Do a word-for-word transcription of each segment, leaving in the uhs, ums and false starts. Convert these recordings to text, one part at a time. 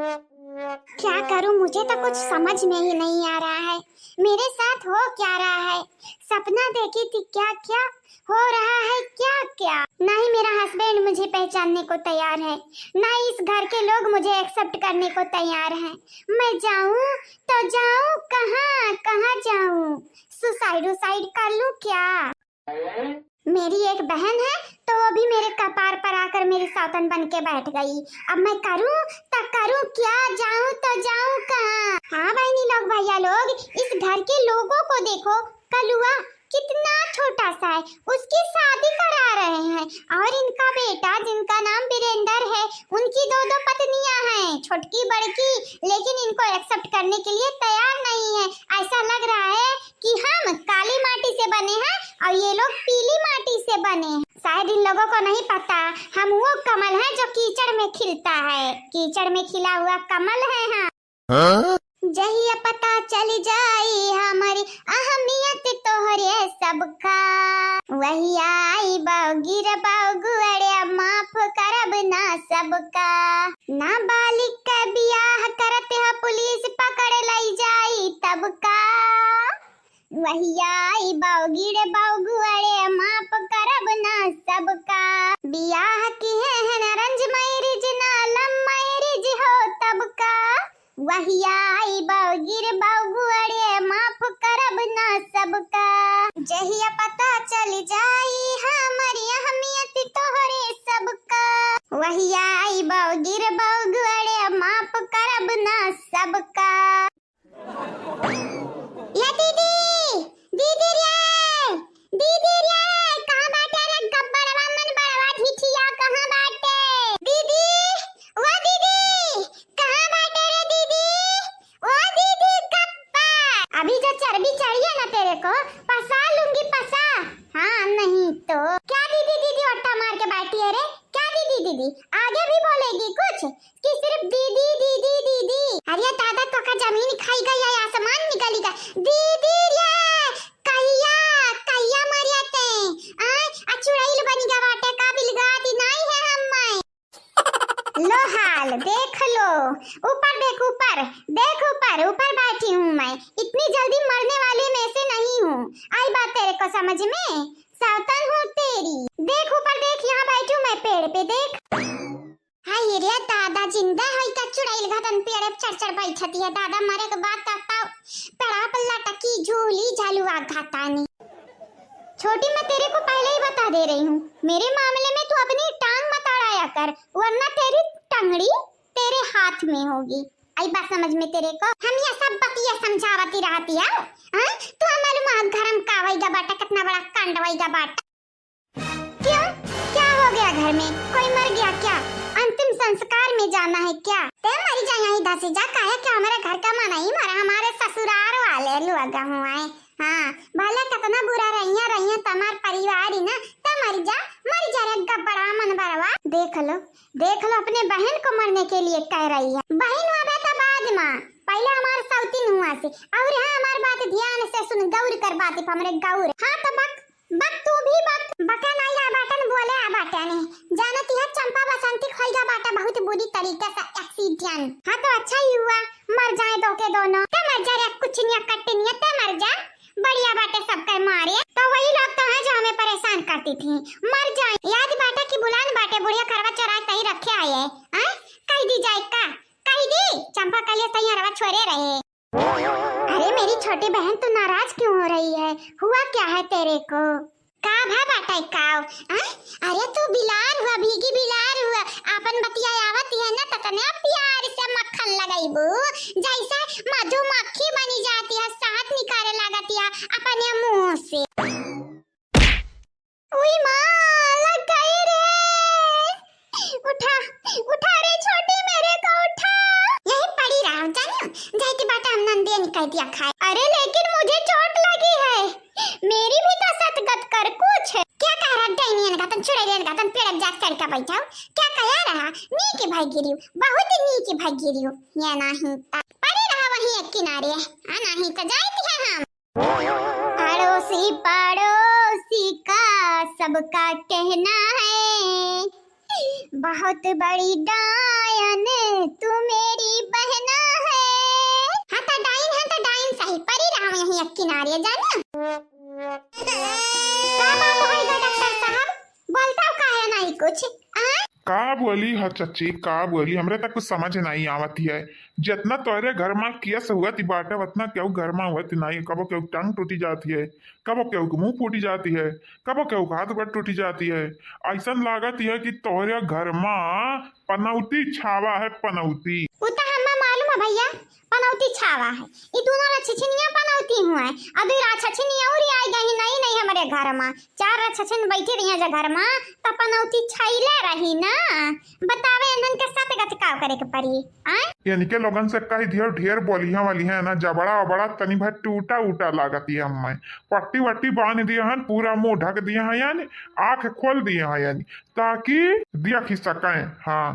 क्या करूं, मुझे तो कुछ समझ में ही नहीं आ रहा है, मेरे साथ हो क्या रहा है। सपना देखी थी क्या क्या, हो रहा है क्या क्या। ना ही मेरा हस्बैंड मुझे पहचानने को तैयार है, ना ही इस घर के लोग मुझे एक्सेप्ट करने को तैयार हैं। मैं जाऊं तो जाऊं कहाँ, कहाँ जाऊं? सुसाइड उसाइड कर लूं क्या? मेरी एक बहन है तो वो भी मेरे कपार पर आकर मेरी सौतन बन के बैठ गई। अब मैं करूं तो करूं क्या, जाऊं तो जाऊं कहाँ? हाँ बहनी लोग, भैया लोग, इस घर के लोगों को देखो, कलुआ कितना छोटा सा है, उसकी शादी करा रहे हैं। और इनका बेटा जिनका नाम वीरेंद्र है, उनकी दो दो पत्नियां हैं, छोटकी बड़की, लेकिन इनको एक्सेप्ट करने के लिए तैयार नहीं है। ऐसा लग रहा है कि हम काली माटी से बने हैं और ये लोग पीली माटी से बने हैं। शायद इन लोगों को नहीं पता, हम वो कमल हैं जो कीचड़ में खिलता है, कीचड़ में खिला हुआ कमल है हम। हाँ? जहिया पता चल जाई हमारी अहमियत तोहरे सबका, वही आई बाउगिर बाउगुअड़े, माफ करब ना सबका। नाबालिग के बियाह करत ह पुलिस पकड़ लई जाई तब का, वही आई बाउगिर बाउगुअड़े, माफ करब ना सबका। बियाह किहे हैं अरेंज मैरिज ना लव मैरिज हो तब का, वही आई बाउगिर बाउगुअड़े, माफ करब ना सबका। जहिया पता चल जाई हमारी अहमियत तोहरे सबका, वही आई बाउगिर बाउगुअड़े, माफ करब ना सबका। ये दीदी, दीदी रे, दीदी रे, कहाँ बाटे रे गब्बड़वा मन बड़वा ढिठिया, कहाँ बाटे? दीदी, ओ दीदी, कहाँ बाटे रे दीदी? ओ दीदी गब्बर, अभी जो चर्बी चढ़ी है ना तेरे को, पसा लूंगी पसा। हाँ नहीं तो। क्या दीदी, दीदी ओट्टा मार के बैठी है रे? क्या दीदी, दीदी? आगे भी बोलेगी कुछ कि सिर्फ दीदी, दीदी, दीदी? अरे दादा, तो का जमीन खाई गई है, आसमान निकली गई। दीदी रे, कहिया, कहिया मरिया ते? आय, आ चुड़ैल बनी गा बाटे का, बिलगाती नाई है हम मैं। लो हाल, देख लो, ऊपर देख, ऊपर देख, ऊपर, ऊपर बैठी हूँ मैं। इतनी जल्दी मरने वाली में से नहीं हूँ। आई बात तेरे को समझ में? सावधान हो तेरी। देख ऊपर देख, यहाँ बैठी हूँ मैं पेड़ पे, देख। हाय रे दादा, जिंदा होई का चुड़ैल घातन पेड़े पे चढ़ चढ़ बैठती है। दादा मरे के बाद तब पेड़ा पर लटकी झूली झलुआ घातानी। छोटी, मैं तेरे को पहले ही बता दे रही हूँ, मेरे मामले में तू अपनी टांग मत अड़ाया कर, वरना तेरी टंगड़ी तेरे हाथ में होगी। आई बात समझ में तेरे को? हम ये सब बतिया समझावती रहती है, हाँ? तू हमारे माँ घर में का वही गा बाटा, कितना बड़ा कांड वही गा बाटा। क्यों? क्या हो गया घर में? कोई मर गया क्या? अंतिम संस्कार में जाना है क्या? ते मरी जा यहीं धसी जा, काहे कि हमारे घर का मन ही मरा, हमारे ससुराल वाले लोग हुआ है। हाँ, भले कितना बुरा रहिया, रहिया तमार परिवार ही ना, ते मरी जा, मरी जा रे गब्बड़ा मन बरवा। देख लो, देख लो, अपने बहन को मरने के लिए कह रही है। बहन हुआ बे तो बाद में, पहले हमार सौतीन हुआ से। और हाँ, हमार बात ध्यान से सुन, गौर कर बात पे हमरे गौर। हाँ तो बक, बक तू भी बक, बका नहीं आ बाटन, बोले आ बाटन। जानती है चंपा बसंती खोई गा बाटा बहुत बुरी तरीके से एक्सीडेंट। हाँ तो अच्छा ही हुआ, मर जाए दो के दोनों। ते मर जा रे कुछ नहीं कटनिया, ते मर जा। बढ़िया बाटे सबके मारे। तो वही लोग तो हैं जो हमें परेशान करती थी। मर जाए। याद बाटे कि बुलान बाटे बुढ़िया खरवा चोरा के कहीं रखे आए हैं। कह दी जाए का? कह दी? चंपा कलिया सही हरवा छोड़े रहे। अरे मेरी छोटी बहन, तू नाराज क्यों हो रही है? हुआ क्या है तेरे को? का भा बाटे काव? आय? अरे तू बिलार हुआ, भीगी बिलार हुआ, आपन बतिया आवत है ना, ततने प्यार से मक्खन लगइबू, जैसे मधुमक्खी बनी जाती है, शहद निकाले लागती है अपने मुंह से। उई माँ, लग गई रे। उठा, उठा रे छोटी, मेरे को उठा। यही पड़ी रहा, जानियो, जाए के बाटा हम नंदिया निकाल दिया खाए। अरे लेकिन मुझे चोट लगी है, मेरी भी तो सतगत कर कुछ। क्या कह रहा डैनियन का तन, चुड़ैलियन का तन, पेड़ जा चढ़ के बैठाओ। क्या कह रहा? नीचे भाग गिरियो, बहुत नीचे भाग गिरियो। ये नहीं तो पड़ी रहा वहीं एक किनारे, आ नहीं तो जाए दिया हम। अड़ोसी पड़ोसी का सबका कहना है, बहुत बड़ी डायन तू मेरी बोली ह चच्ची, का बोली, हमरे तक कुछ समझ नाहीं आवत है। जितना तोहरे घर मा केस हुवत बाटे, उतना केहू घर मा हुवत नाहीं। कबो केहू टंग टूटी जाती है, कबो केहू के मुंह फूटी जाती है, कबो केहू के हाथ गोड़ टूटी जाती है। ऐसन लागत है कि तोहरे घर मा पनौती छावा है, पनौती। उ त हम्मा मालूम है भइया, पनौती छावा है। ई दूनो रछछनिया पनौती हुआ है। अउ दुई रछछनिया अउरी आई गई नहीं, नहीं हमरे घर मा। चार रछछन बैठी रही जा घर मा, त पनौती छाइले रही ना। बतावे इन्हन के साथ गत का करे के पड़ी, आय? इनके लोगन से कह दियो, ढेर बोलिया वाली है ना, जबड़ा वबड़ा तनी भर टूटा उटा लागत है हम्मे। पट्टी वट्टी बांध दिए हन, पूरा मुंह ढक दिए हैं यानी, आंख खोल दिए हैं यानी, ताकि देख ही सकें। हाँ,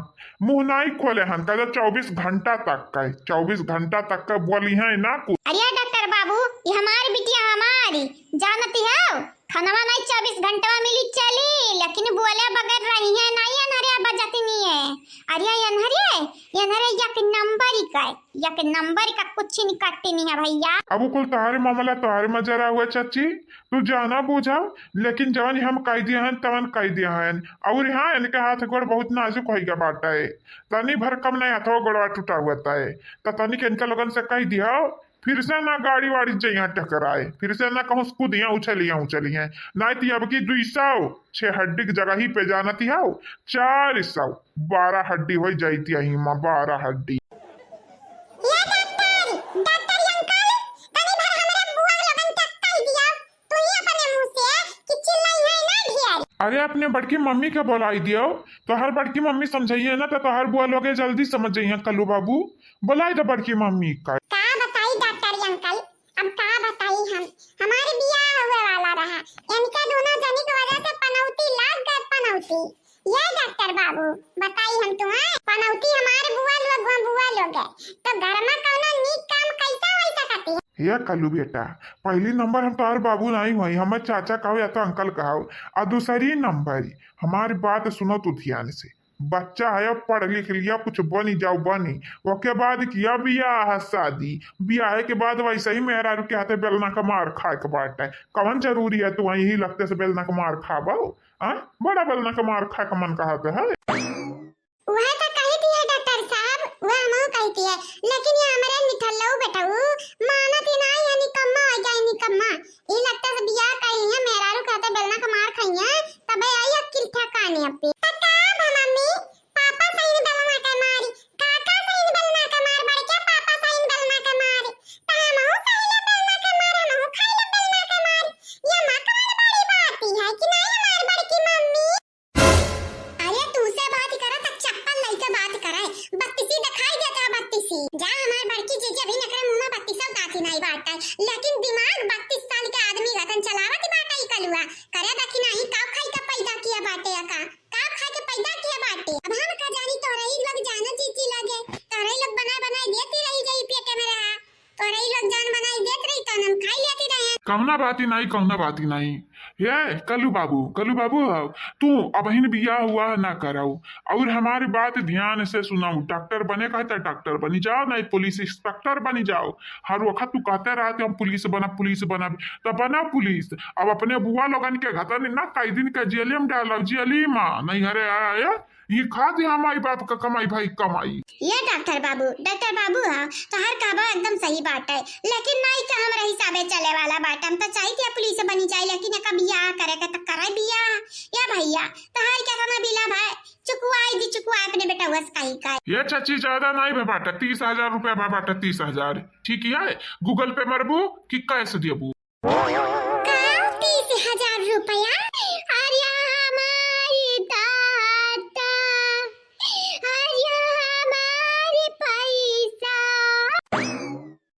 मुंह नाहीं खोले हन, कहे चउबीस घंटा तक का, चउबीस घंटा तक का बोली है ना कुछ। अरे डॉक्टर बाबू, ये हमारी बिटिया हमारी, जानती हो, खनवा नाहीं चउबीस घंटवा मिली चली, लेकिन बोले बगैर रही है नाहीं, अनहरे बजत नहीं है। अरे अनहरे, अनहरे एक नंबर ही का, एक नंबर का कुछ नहीं कट्टी नहीं है भइया। अब वो कुल तोहरे मामला तोहरे मजरा हुआ चच्ची, तू जाना बूझा, लेकिन जवन हम कह दिए हैं तवन कह दिए हैं। अउर हाँ, इनके हाथ गोड़ बहुत नाजुक होइगा बाटे, तनी भर कम नहीं हाथवा गोड़वा टूटा हुआ है, त तनी के इनका लोगन से कह दिया, फिर से ना गाड़ी वाड़ी जइया टकराए, फिर से ना कहूँ कूदिया उछलिया उछलिया, नाहीं तो अब की दुई सौ छह हड्डी की जगह ही पे जानती हो, चार सौ बारह हड्डी हो जाती है माँ, बारह हड्डी। ये डॉक्टर, डॉक्टर अंकल, तनी भर हमरे बुआ लोगन के कह दिया, तू ही अपने मुंह से कि चिल्लाई है ना ढेर। अरे अपने बड़की मम्मी के बोलाई दियो, तोहर बड़की मम्मी समझाइए ना तो तोहर बुआ लोगे जल्दी समझ जाइए कल्लू बाबू। बोलाई दे बड़की मम्मी का। का बताई डॉक्टर अंकल, अब का बताई हम, हमारे बियाह हुए वाला रहा, इनके दोनों जनी की वजह से पनौती लाग गए, पनौती। ये डॉक्टर बाबू, बताई हम तुम्हें, पनौती हमारे बुआ लोग, बुआ लोग है, तो घर में कौनो नीक काम कैसा हो सकती है? हे कल्लू बेटा, पहली नंबर हम तोहर बाबू नाहीं हुई, हमें चाचा कहो या तो अंकल कहो। और दूसरी नंबर, हमारी बात सुनो तू ध्यान से, बच्चा है, अब पढ़ लिख लिया, कुछ बनी जाओ बनी, ओके बाद किया बियाह शादी, बियाह के बाद वैसे ही मेहरारू के हाथे बेलना का मार खाए के बाटे, कवन जरूरी है तू यही लगते से बेलना का मार खाबो? हाँ, बड़ा बेलना का मार खाए का मन कहत है। वह तो कहती है डॉक्टर साहब, वह हमहू कहती है, लेकिन ये हमारे निठल्लऊ बेटऊ मानत ही नाहीं है, निकम्मा हो जाए निकम्मा। ई लगता से बियाह कर लिया, मेहरारू कहते बेलना का मार खाइया, तबे आई अक्किल ठिकाने अपे। त का बा मम्मी, पापा सही बेलना के मारी, काका सही बेलना के मार, बड़के पापा सही बेलना के मारी, त हमहू सही ले बेलना के मार, हमहू खाई ले बेलना के मार। ये माँ कवन बड़ी बात है कि नाहीं हमार बड़की मम्मी। अरे तू से बात करे त चप्पल लइके बात करे, बत्तीसी दिखाई देता है बत्तीसी। जा हमार बड़की जीजी अभी नकरे मुंह में बत्तीसो दांती नाहीं बाटे, लेकिन दिमाग बत्तीस साल के आदमी रतन चलावत बाटे ई कलुआ। करे देखी नाहीं का खाई के पैदा किया बाटे या का, का खाई के पैदा किया बाटे। अब हम का जानी तोहरे ही लोग जाना जीजी लगे, तोहरे ही लोग बनाए बनाए देती रही जाई पेटे में रहा। तोरे ही लोग जान बनाई देत रही, तन हम खाई लेती रहे। कौना बाती नाहीं, कौना बाती नाहीं। हे कल्लू बाबू, कल्लू बाबू हो, तू अबहिन बियाह हुआ ना कराऊ। और हमारी बात ध्यान से सुनाऊ, डॉक्टर बने कहता डॉक्टर बनी जाओ, नाहीं पुलिस इंस्पेक्टर बनी जाओ। हर वक्त तू कहते रहते हम पुलिस बनब, पुलिस बनब, तो बना पुलिस। अब अपने बुआ लोगन के घतन ना कई दिन का जेली में डालब, जेली में, नहीं घरे आया, ये खा दे हम माई बाप का कमाई भाई कमाई। ये डॉक्टर बाबू, डॉक्टर बाबू हा, तोहार कहबा एकदम सही बाटे, लेकिन नाई का हमरे हिसाबे चले वाला बाटे। हम तो चाहित है पुलिस बनी जाए, लेकिन एका बियाह करे के तो करे बियाह। या भैया, तोहार क्या कहना बिला भाई, चुकवाई दी, चुकवाई अपने बेटउआ से कही का। ये चाची ज्यादा नाई बा बाटे, तीस हजार रुपया बा बाटे, तीस हजार। ठीक है, Google Pay मरबू कि cash देबू? का तीस हजार रुपया? अरे हमारी दादा, अरे हमारी पैसा।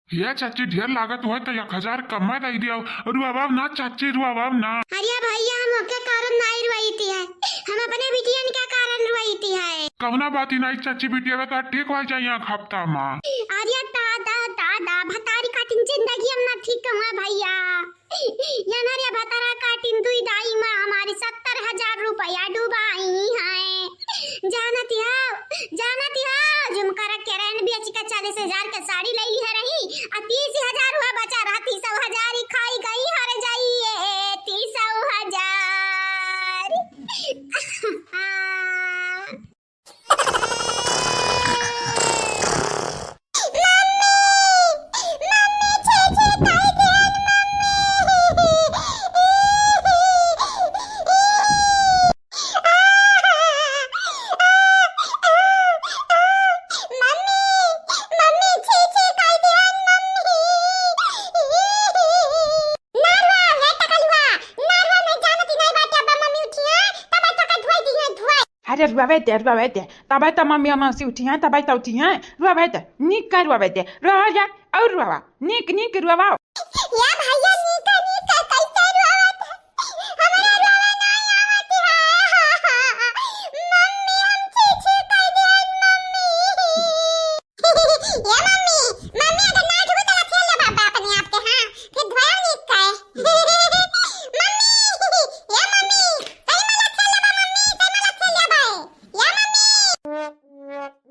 हे चाची, ढेर लागत हुआ तो एक हजार कम दे दिया। रुआबाब ना चाची, रुआबाब ना। अरे भैया, हम ओके कारण नाई रुआई थी है, हम अपने बिटियन के कारण रुआई थी है। कौना बाती नाई चाची, बिटिया का ठीक हो जाए एक हफ्ता में। अरे दादा, दादा, भतारी काटिन जिंदगी हम ना ठीक हुआ भैया। ये ना रे भतारा काटिन दुई दाई माँ हमारी सत्तर हजार रुपया डुबाई है। जानती हो, जानती हो, झुमका रख के रहन बेच के चालीस हजार के साड़ी ले ली है रही, आ तीस हजार हुआ बचा रहा, तीसौ हजार ही खाई गई हर जाइए, तीसौ हजार। अरे रुआवे दे, रुआवे दे, तबै त मम्मी मौसी उठी हैं, तबै त उठी हैं, रुआवे दे, नीक कर रुआवे दे, रुआवा जा, और रुआवा, नीक नीक रुआवा। या भैया नीक नीक कैसे रुआवत है? हमरा रुआवे नहीं आवत है। मम्मी हम छी छी कर दिया मम्मी। ए मम्मी, मम्मी अगर ना उठबू त लथिया लेबा बा अपने आप के, हाँ, फिर धोया नीक काहे? मम्मी, ए मम्मी, सही में लथिया लेबा मम्मी, सही में लथिया लेबा। ए मम्मी।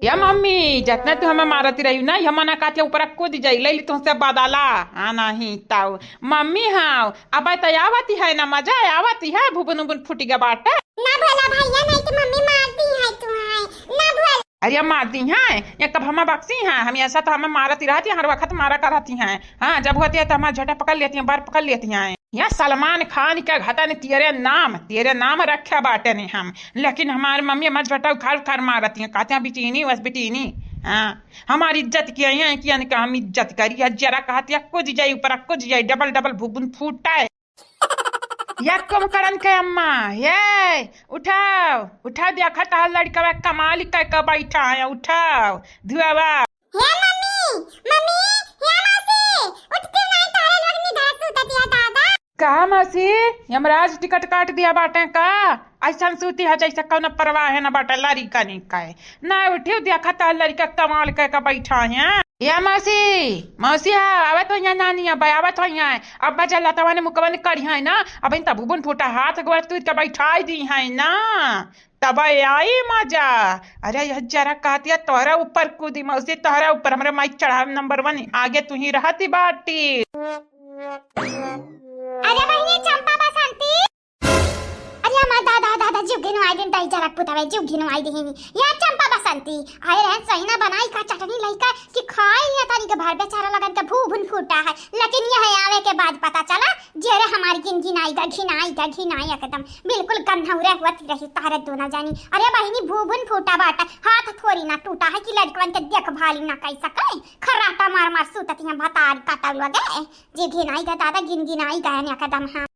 ए मम्मी, जतना तू हमें मारती रही ना, हम ना काचे ऊपर कूद जाई, ले ली तुमसे बदला। आ नहीं ताऊ, मम्मी हाँ, अब त आवती है ना, मजा आवती है, भुबुन उबुन फूटी के बाटे। ना भोला भैया, नहीं तो मम्मी मारती है तुम्हें, ना भोला। अरे मार दी हैं, ये कब हमें बख्शी हैं? हम ऐसा तो हमें मारती रहती हैं, हर वक्त मारा करती हैं। हाँ, जब होती है तो हमारा झोटा पकड़ लेती हैं, बार पकड़ लेती हैं। या सलमान खान के घता ने तेरे नाम, तेरे नाम रखे बाटे ने हम, लेकिन हमार मम्मी हमार झोटा उखाड़ उखाड़ मारती हैं, कहते हैं बिटीनी बस बिटीनी। हाँ, हमारी इज्जत किया है कि इनका हम इज्जत करी, या जरा कहती है कुछ जाई ऊपर कुछ जाई, डबल डबल भुबुन फूटा है। या कुंभकर्ण के अम्मा, ये उठाओ, उठाओ, देखा तहार लड़कवा कमाल कै के बैठा है, उठाओ, धुआवा। हे मम्मी, मम्मी, हे मौसी, उठती नहीं, तहरे लोग निधरा सूतत या दादा। का मौसी, यमराज टिकट काट दिया बाटे का? ऐसन सूती है जैसे कौनो परवाह है ना बाटे लड़िकनी का। ना उठी, देखा तहार लड़का कमाल कै के बैठा है। या मौसी, मौसी, हाँ, आवत हो यहाँ नानी, अब आवत हो यहाँ। अब बजा लतवा ने मुकवा ने करी है ना, अब इन तबुबुन फूटा हाथ गोड़ तूर के बैठाई दी है ना, तब आई मजा। अरे यह जरा कहती है तोहरा ऊपर कूदी मौसी, तोहरा ऊपर हमरे माइक चढ़ावे नंबर वन, आगे तू ही रहती बाटी। अरे बहिनी चंपा बसंती, अरे हमार दादा, दादा, जीव घिनवाई दिन तई जरक पुतवे, जीव घिनवाई दिन। या चंपा बसंती, आए रहे सहीना बनाई का चटनी लइका कि खाई लिया तनी के भर बेचारा लगन के भू भुन फूटा है, लेकिन यह आवे के बाद पता चला जे रे हमार गिन गिनाई गा, घिनाई गा, घिनाई एकदम बिल्कुल गन्हौरे हुआ रही तारे दोनों जानी। अरे बहिनी भू भुन फूटा बाटा, हाथ थोड़ी ना टूटा है कि लड़कवन के देखभाल ना कर सके, खर्राटा मार मार सूतती हैं भतार काटा लगे, जे घिनाई गा दादा गिन गिनाई गा एकदम। हाँ।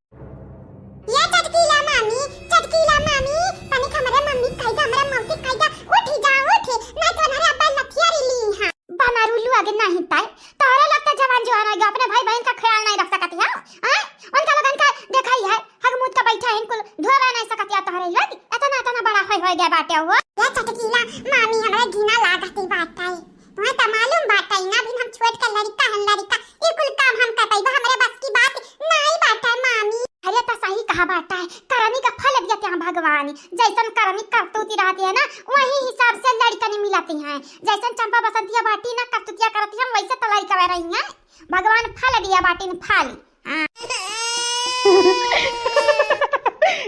या चटकीला मामी, चटकीला मामी, तनिक हमरे मम्मी कहि दा, हमरे मौसी कहि दा, उठी जा, उठी, नहीं तो हमारे अब्बा लठिया री ली हाँ। बनर उल्लू आगे नहीं ताई, तोहरे लगता जवान जुआन आगे अपने भाई बहन का ख्याल नहीं रख सकती है, हैं? उनका लगन का देखा ही है, हग मुद का बैठा है, इनको धोवे नहीं सकती है तोहरे लोग, इतना, इतना बड़ा होय, होय गया बाटे हो। या चटकीला मामी, हमरे घिना लागती बाटे। वहाँ त मालूम बाटे ना, अभी हम छोट के लड़िका हन, लड़िका, ई कुल काम हम कर पइबा, हमरे बस की बात नाई बाटे मामी। अरे त सही कहा बाटे, करनी का फल दिया त्या भगवान, जैसन करनी करतूती रहती है ना, वही हिसाब से लड़िकनी मिलती हैं। जैसन चंपा बसंतिया बाटी ना करतूतिया करती हैं, वैसे त लड़िका रही हैं। भगवान फल दिया बाटी न फल। हाँ।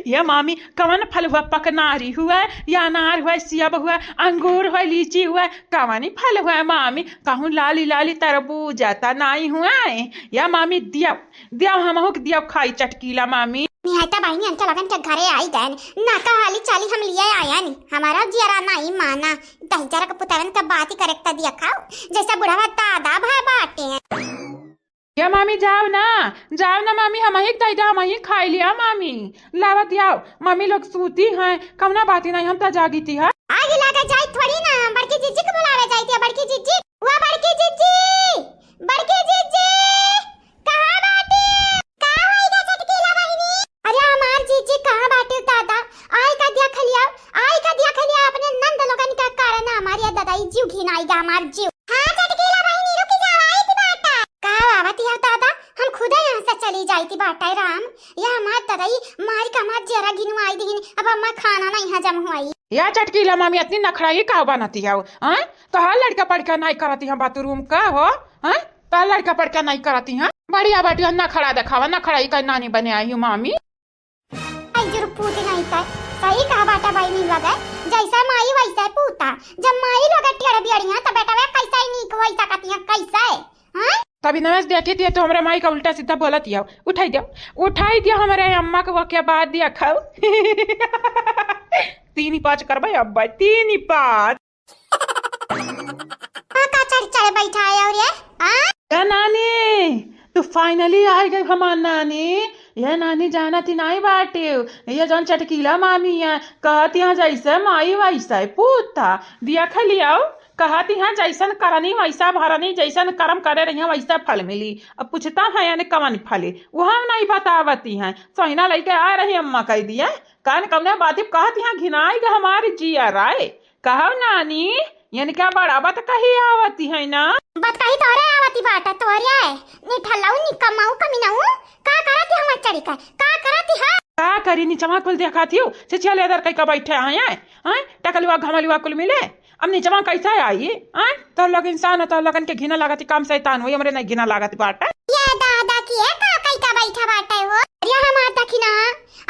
ये मामी, कवन फल हुआ? पकनारी हुआ या अनार हुआ, सेब हुआ, अंगूर हुआ, लीची हुआ, कवनी फल हुआ मामी? कहूँ लाली लाली तरबूजा त नाई हुआ है। या मामी दिया, दिया हमहू के दिया खाई चटकीला मामी। निहायता बहिनी, इनके लगन के घरे आई गए ना, तो हाली चाली हम लिए आया नी, हमारा जियरा नाई माना। दही जरा के पुतरन के बात ही करेक्ट दिया खाओ, जैसे बुढ़वा दादा भा बाटे हैं। या मामी, जाव ना, जाव ना मामी, हमही क दइ दा, हमही खाइ लिया मामी। लावा दियाव, मामी लोग सूती हैं, कवना बाती नहीं, हम त जागीती है। आगे लागे जाई थोड़ी ना, बड़की जिज्जी के बुलावे जाई थी, बड़की जिज्जी, हुआ बड़की जिज्जी, बड़की जिज्जी, कहाँ बाटी? का होई गा चटकीला बहिनी? अरे हमार जिज्जी कहाँ बाटी दादा? आई का दिया खलिया, आई का दिया खलिया, अपने नंद लोगन का कारण हमार ये दादा, ई जीव घिनाई गा हमार जीव। हाँ, चटकीला बहिनी, रुकी जाओ, आई थी बाटा। का आवत हिया दादा, हम खुदे यहाँ से चली जाई थी बाटा राम। या हमार दादा, ई मारी का हमार जरा घिनवाई दिहिन, अब हमार खाना नहीं हजम हुई। या चटकीला मामी, इतनी नखड़ाई का बनती है, हाँ? तोहार लड़का पढ़ के नहीं करती है बाथरूम का हो, हाँ? तोहार लड़का पढ़ के नहीं करती है। बढ़िया बाटी है, नखड़ा देखावा, नखड़ा ही का नानी बने आई हूँ मामी। आई जुर पूत नहीं कर, सही कहा बाटा बहिनी लगे, जैसा माई वैसा पूता। जब माई लगे टेढ़ बियड़िया, तो बेटा वे कैसे ही नीक होई सकती है, कैसे? हाँ? तभी नवेश देखी थी तो हमरा माई का उल्टा सीधा बोलत हिया। उठाई दिया, उठाई दिया हमरे अम्मा के वके बाद दिया खाओ। तीन ही पाँच करबे अब, तीन ही पाँच। हाँ, का चढ़ चढ़ बैठा है और ये? हाँ? ए नानी, तू finally आ गई हमार नानी। ये नानी जानत ही नाई बाटे, ये जौन चटकीला मामी है, कहत यहाँ जैसे माई वैसे पूता। दिया खा लियाओ, कहत यहाँ जैसन करनी वैसा भरनी, जैसन करम करे रही वैसा फल मिली। अब पूछता है यानी कवन फले, वो हम नहीं बतावती हैं। सोहिना लइके आ रही अम्मा कह दिया, कान कौने बाती कहत यहाँ घिनाई ग हमारी जिया राय। कहो नानी, यानी क्या बड़ा बात कही आवती है ना? बात कही तोरे आवती बाटा, तोरे आए। निठल्लाऊ, निकम्माऊ, कमीनाऊ, का करती हमार चढ़ी का? का करती है? का करी, निचवा कुल देखा थियो, छिछिया लेदर कई का बैठे आए, आए, आए, टकलुआ घमलुआ कुल मिले। अब निचवा कैसे आई, आए? तोर लोग इंसान हो, तोर लोगन के घिना लागत, काम शैतान होई, हमरे नहीं घिना लागत बाटे। ये दादा की है का कई का बैठा बाटे हो? अरे हमार दखिना,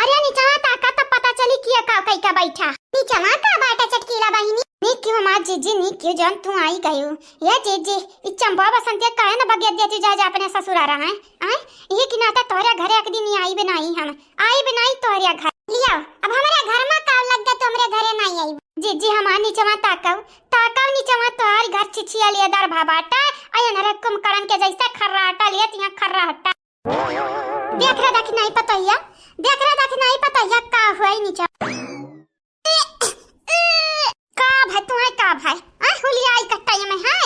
अरे निचवा ताका तब पता चली कि ये का कई का बैठा। निचवा का बाटे चटकीला बहिनी? नीक क्यों हमार जीजी, नीक क्यों जौन तू आई गयू। ये जीजी, ई चंपा बसंतिया काहे न बगिया दिया तू जा, जा अपने ससुरा रहा है, आए? ये कि नाता तोहरे घरे एक दिन ही आई बनाई हम, आई बनाई तोहरे घर। लियाओ, अब हमारे घर में का लग गया तो हमरे घरे नहीं आई। जीजी हमार निचवा ताकव, ताकव निचवा तोहार घर छिछिया लिया दर भा बाटा, अयन रे कुंभकर्ण के जैसे खर्राटा लिया तिया खर्राटा। देख रहा दखिनाई पतोहिया, देख रहा दखिनाई पतोहिया का हुआ ही नीचे। का भाई, तू है का भाई? आ, हुलिया आई कट्टा ये में है।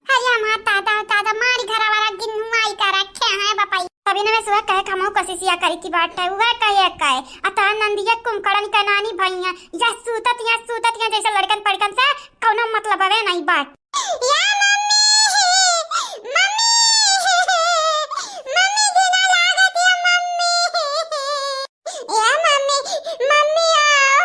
अरे हमार दादा, दादा, मारी घरा वाला गिन्नुआई का रखे हैं बपाई। तभी ना मैं सुबह कहे खमो कोशिश या करी थी बात है, वह कहे कहे। आ तोहर नंदिया कुंभकर्ण के नानी भैया, या सूतत, या सूतत, या जैसे लड़कन पड़कन से कौनो मतलब हवे नहीं बात। या मम्मी, मम्मी, मम्मी घिना लागत या मम्मी। ए मम्मी, मम्मी आओ,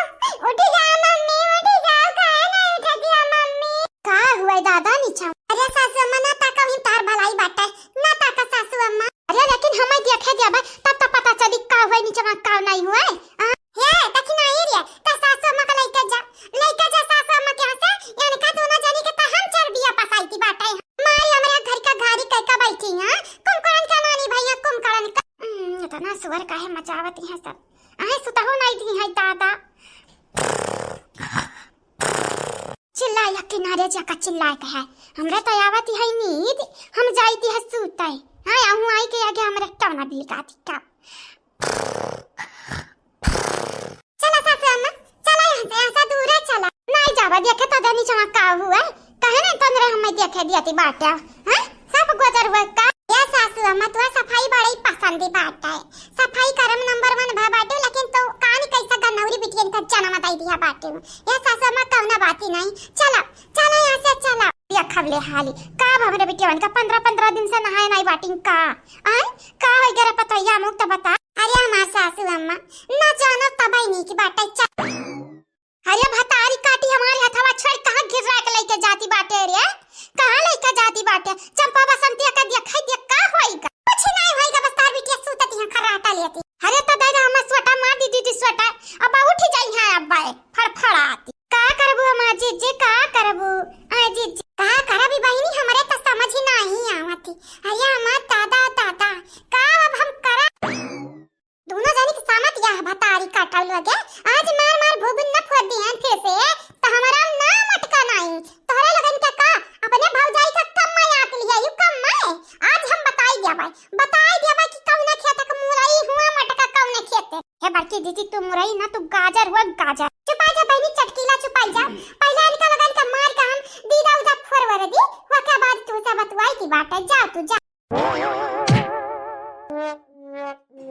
उठ जा मम्मी, उठ जा, काहे नहीं उठत या मम्मी? का हुआ दादा नीचा? अरे सासू अम्मा, ना ताका, वहीं तार भलाई बाटे, ना ताका सासू अम्मा। अरे लेकिन हमें देखे देबे, तब तो पता चली का हुआ नीचा, का नहीं हुआ। आ? हे, दखिनाई रे, त सासू अम्मा का लइके जा, लइके जा सासू अम्मा के यहाँ से, इनका दोनों जनी के त हम चरबिया पसाई थी बाटे। मारी हमरे घर का घारी कह का बैठी हैं, कुंभकर्ण का नानी भैया, कुंभकर्ण का। हम्म, इतना सुअर काहे मचावत हैं सब? आहे सुतहो नहीं दी है दादा। चिल्लाए या किनारे जाकर चिल्लाए के है, हमरा तो आवत है नींद, हम जाई थी है सूते। हाँ, आहू आई के आगे हमरा कौना बिल गाती का। चला सासू अम्मा, चला यहाँ से, यहाँ से दूर है, चला। नहीं जावा, देखे तो देनी चमा का हुआ, कहे नहीं तंद्रे हमें देखे दिया थी बाटे, हाँ? सब गुजर हुआ का? ये सासू अम्मा, तुआ सफाई बड़ी पसंद ही बाटे। सफाई करम नंबर वन भा बाटे, लेकिन तो कानी कैसा गन्नौरी बिटियन का जन्म दई दिया बाटे। ये सासू अम्मा कौना बात ही नहीं। चला, चला यहाँ से, चला। ये खबले हाली, का अब हमरे बिटियन का पन्द्रह पन्द्रह दिन से नहाए नहीं बाटिन का? आय, का हो गया रे पतोहिया, मुख तो बता। अरे हमार सासू अम्मा, ना जानो तबई नीक बाटे, चल। अरे भतारी काटी हमारे हथवा छोड़, कहाँ गिर्रा के लइके जाती बाटे रे? कहाँ लइके जाती बाटे? चंपा बसंतिया का देखा, देख का होइगा? कुछ नहीं होइगा, बस तार बिटिया सूतत यहाँ खर्राटा लेती। अरे तो दादा हमार सोटा मार दी दीदी सोटा, अब उठ जाई है अब बाय, फड़फड़ाती। का करबू हमार जीजी, का करबू? आ जीजी, का करबी बहिनी, हमरे तो समझ ही नहीं आवत ही। अरे हमार दादा, दादा, का अब हम करा? दोनों जनी के सामत यह भतारी काटल लगे, आज मार मार भूबुन न फोड़ दिहन फिर से, तो हमारा ना मटका नहीं। तोहरे लगन के का, अपने भौजाई का कम मया के लिए यू कम मैं। आज हम बताई दिया भाई, बताई दिया भाई कि कौन खेत के मुरई हुआ मटका कौन खेत। हे बड़की जीजी, तू मुरई ना, तू गाजर हुआ, गाजर। चुपाई जा बहिनी चटकीला, चुपाई जा। पहले इनका लगन के मार के हम दीदा उदा फोरवर दी, ओके बाद तू से बतवाई की बात है। जा तू जा।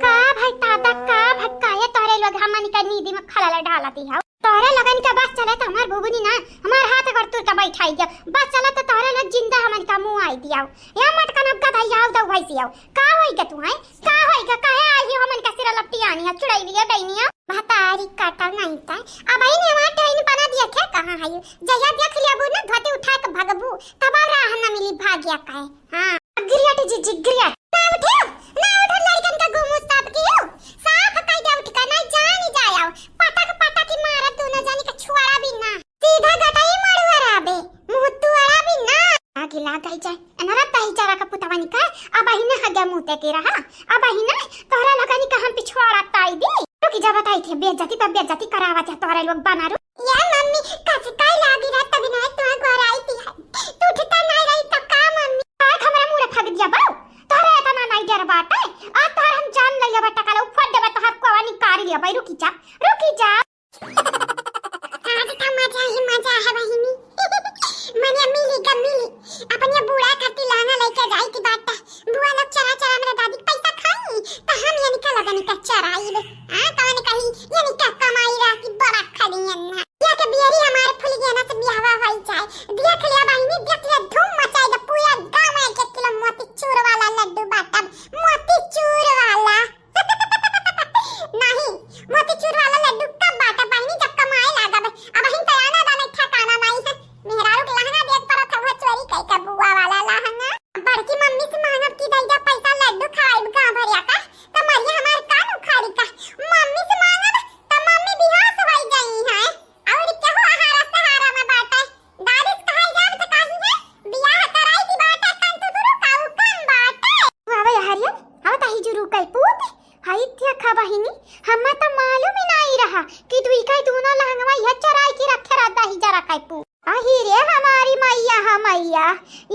का भाई दादा, का भक्का ये तोहरे लोग हमन का नींद में खलल डालती है। तोहरे लगन के बस चले तो हमार भुबुनी ना, हमार हाथ गोड़ तुर के बैठाई दिया। बस चले तो तोहरे लोग जिंदा हमन का मुँह आई दिया। या मटका नब गधा या उदा भैंसी आओ। का होई गे तू है? का होई गे? काहे आई हो हमन का सिरा लपटी आनी है, चुड़ैलिया डैनिया? भतारी काटा नहीं ता। अब आई ने हमार टहनी बना दिया क्या? कहाँ है? जया देख लिया बू ना, धोती उठा के भगबू, तब राह न मिली भाग्या का है। हाँ, गिरिया टी जी, जी, गिरिया। ना उठियो, ना उठो लड़कन का गुमू साफ कियो। साफ कई दे उठ के, नहीं जानी जाए आओ। पटक पटक ही मारब दोनों जानी के छुआड़ा भी ना। सीधा गटाई मारू अराबे, मुँह तू अराबी ना। आगे लाग गई जाए, अनरा तही चारा का पुतवा निका, अब अहिने हगे मुँह ते के रहा, अब अहिने तोहरा लगा निका हम पिछुआड़ा ताई दी। रुकी जा बताई थे, बेइज्जती तब बेइज्जती करावा थे तोहरा लोग बना रू। या मम्मी, कस काई लागी रहा तभी ना तोहरा घर आई थी है। तू उठता नहीं रही तो का मम्मी? आज हमरा मुड़े फग दिया बाऊ। तोहरा इतना नहीं डर बाटे। आज तोहर हम जान लइया बाटा का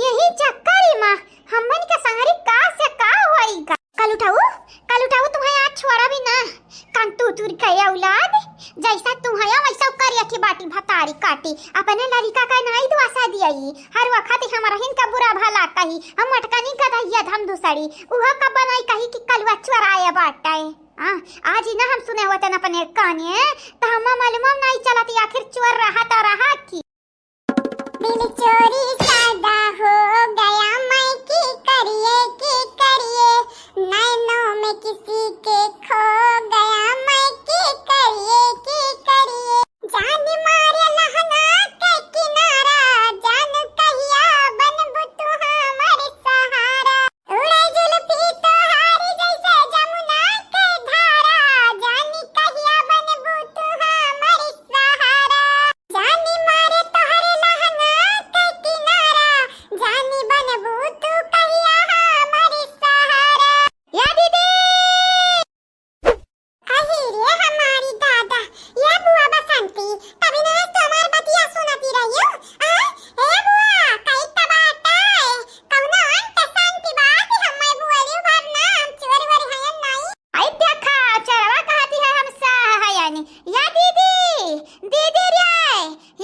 यही चक्कर में हमन के संगरी का से का होई गा। कल उठाऊ, कल उठाऊ, तुम्हें आज छोड़ा भी ना। कान तू तुर के औलाद, जैसा तू है वैसा करिया की बाटी भतारी काटी। अपने लड़िका का नाई दुआसा दियाई, हर वक्त हमरहिन का बुरा भला कही। हम मटकनी का दहिया धम दुसड़ी, उहो का बनाई कही कि कलुआ चोराए बाटे। हाँ, आज ही ना हम सुने होते न अपने काने, तो हम मालूम नहीं चलत आखिर चोर रहा तो रहा की। दिल चोरी सादा हो गया मैं की करिए, की करिए, नैनों में किसी के खो गया मैं की करिए, की करिए। जान मारे लहंगा के किनारा, जान कहिया बनबू तू हमर सहारा। उड़े जुल्फी तोहारी जैसे जमुना के धारा, जानी कहिया बनबू तू हमर सहारा। जानी मारे तोहरे लहंगा के किनारा, जानी बनबू तू कहिया हमर सहारा। या दीदी! अही रे हमारी दादा, या बुआ बसंती, तभी ना आज तो हमार बतिया सुनती रहियो। आ, ए बुआ, कई तबाटा है, कौनो अंत शांति बात है, हमें बुआरी भर नाम चोर वर हयन नाई। आई देखा, चोरवा कहती है हम साह हयन। या दीदी, दीदी रे,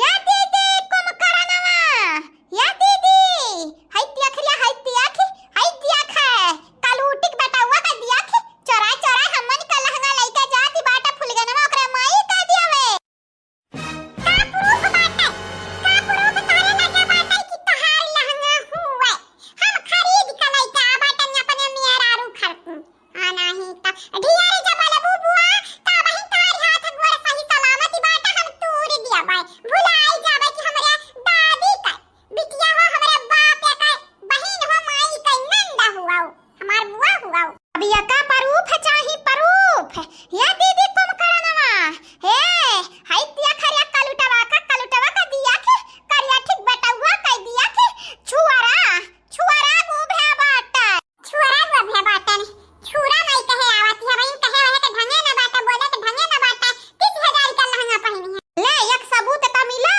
या दीदी कुमकरनवा, या दीदी, हई देख रे, हई देख, हई देख है, कलूटी के बेटवा का देख, चोरा चोरा हमन का लहंगा लइके जाती बाटा फुलगनवा ओकरे माई का दियावे। का proof बाटे? का proof तोहरे लगे बाटे कि तोहार लहंगा हुए? हम खरीद के लइके आ बाटन अपने मेहरारू खरकू। आ नाही त ढियारे जब बोलबू बुआ, तबही तोहार हाथ गोड़ सही सलामत बाटे, हम तूर दियाबे। भुलाई जाबे कि हमरे दादी का बिटिया हो, हमरे बाप के बहिन हो, माई के नंद हुआ, हमार बुआ हुआ। अब यका proof चाही, proof। या दीदी कुमकरनवा, हे, हई देख रे कलुटवा का, कलुटवा का देख, करिया ठीक बेटवा का देख, छुअरा, छुअरा गो भे बाटा। छुअरा गो भे बाटन, छुरा नहीं कहे आवत है, बहिन कहे वहे के ढंगे न बाटा, बोले के ढंगे न बाटा, तीस हजार का लहंगा पहनी है। ले, एक सबूत त मिला,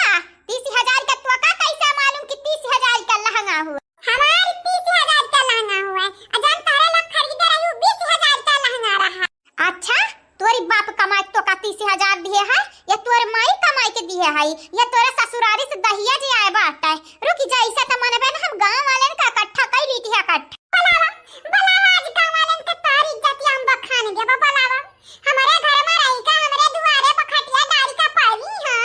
तीस हजार का तो का कैसे मालूम कि तीस हजार का लहंगा हुआ? हमार तीस हजार का लहंगा हुआ है, आ जौन तोहरे लोग खरीदे रही, उ बीस हजार का लहंगा रहा। अच्छा, तोरी बाप कमाई तो का तीस हजार दिए है, या तोरे माई कमाई के दिए है, या तोरे ससुरारी से दहिया जे आए बाटे? रुक जा, ऐसा त मनबे न, हम गाँव वाले का इकट्ठा कई ली थी, इकट्ठा। बुलावा, बुलावा आज गाँव वाले के, तोरी इज्जतिया हम बखान देबा, बुलावा। हमरे घर में रही का, हमरे दुआरे पर खटिया डारी का पाली है,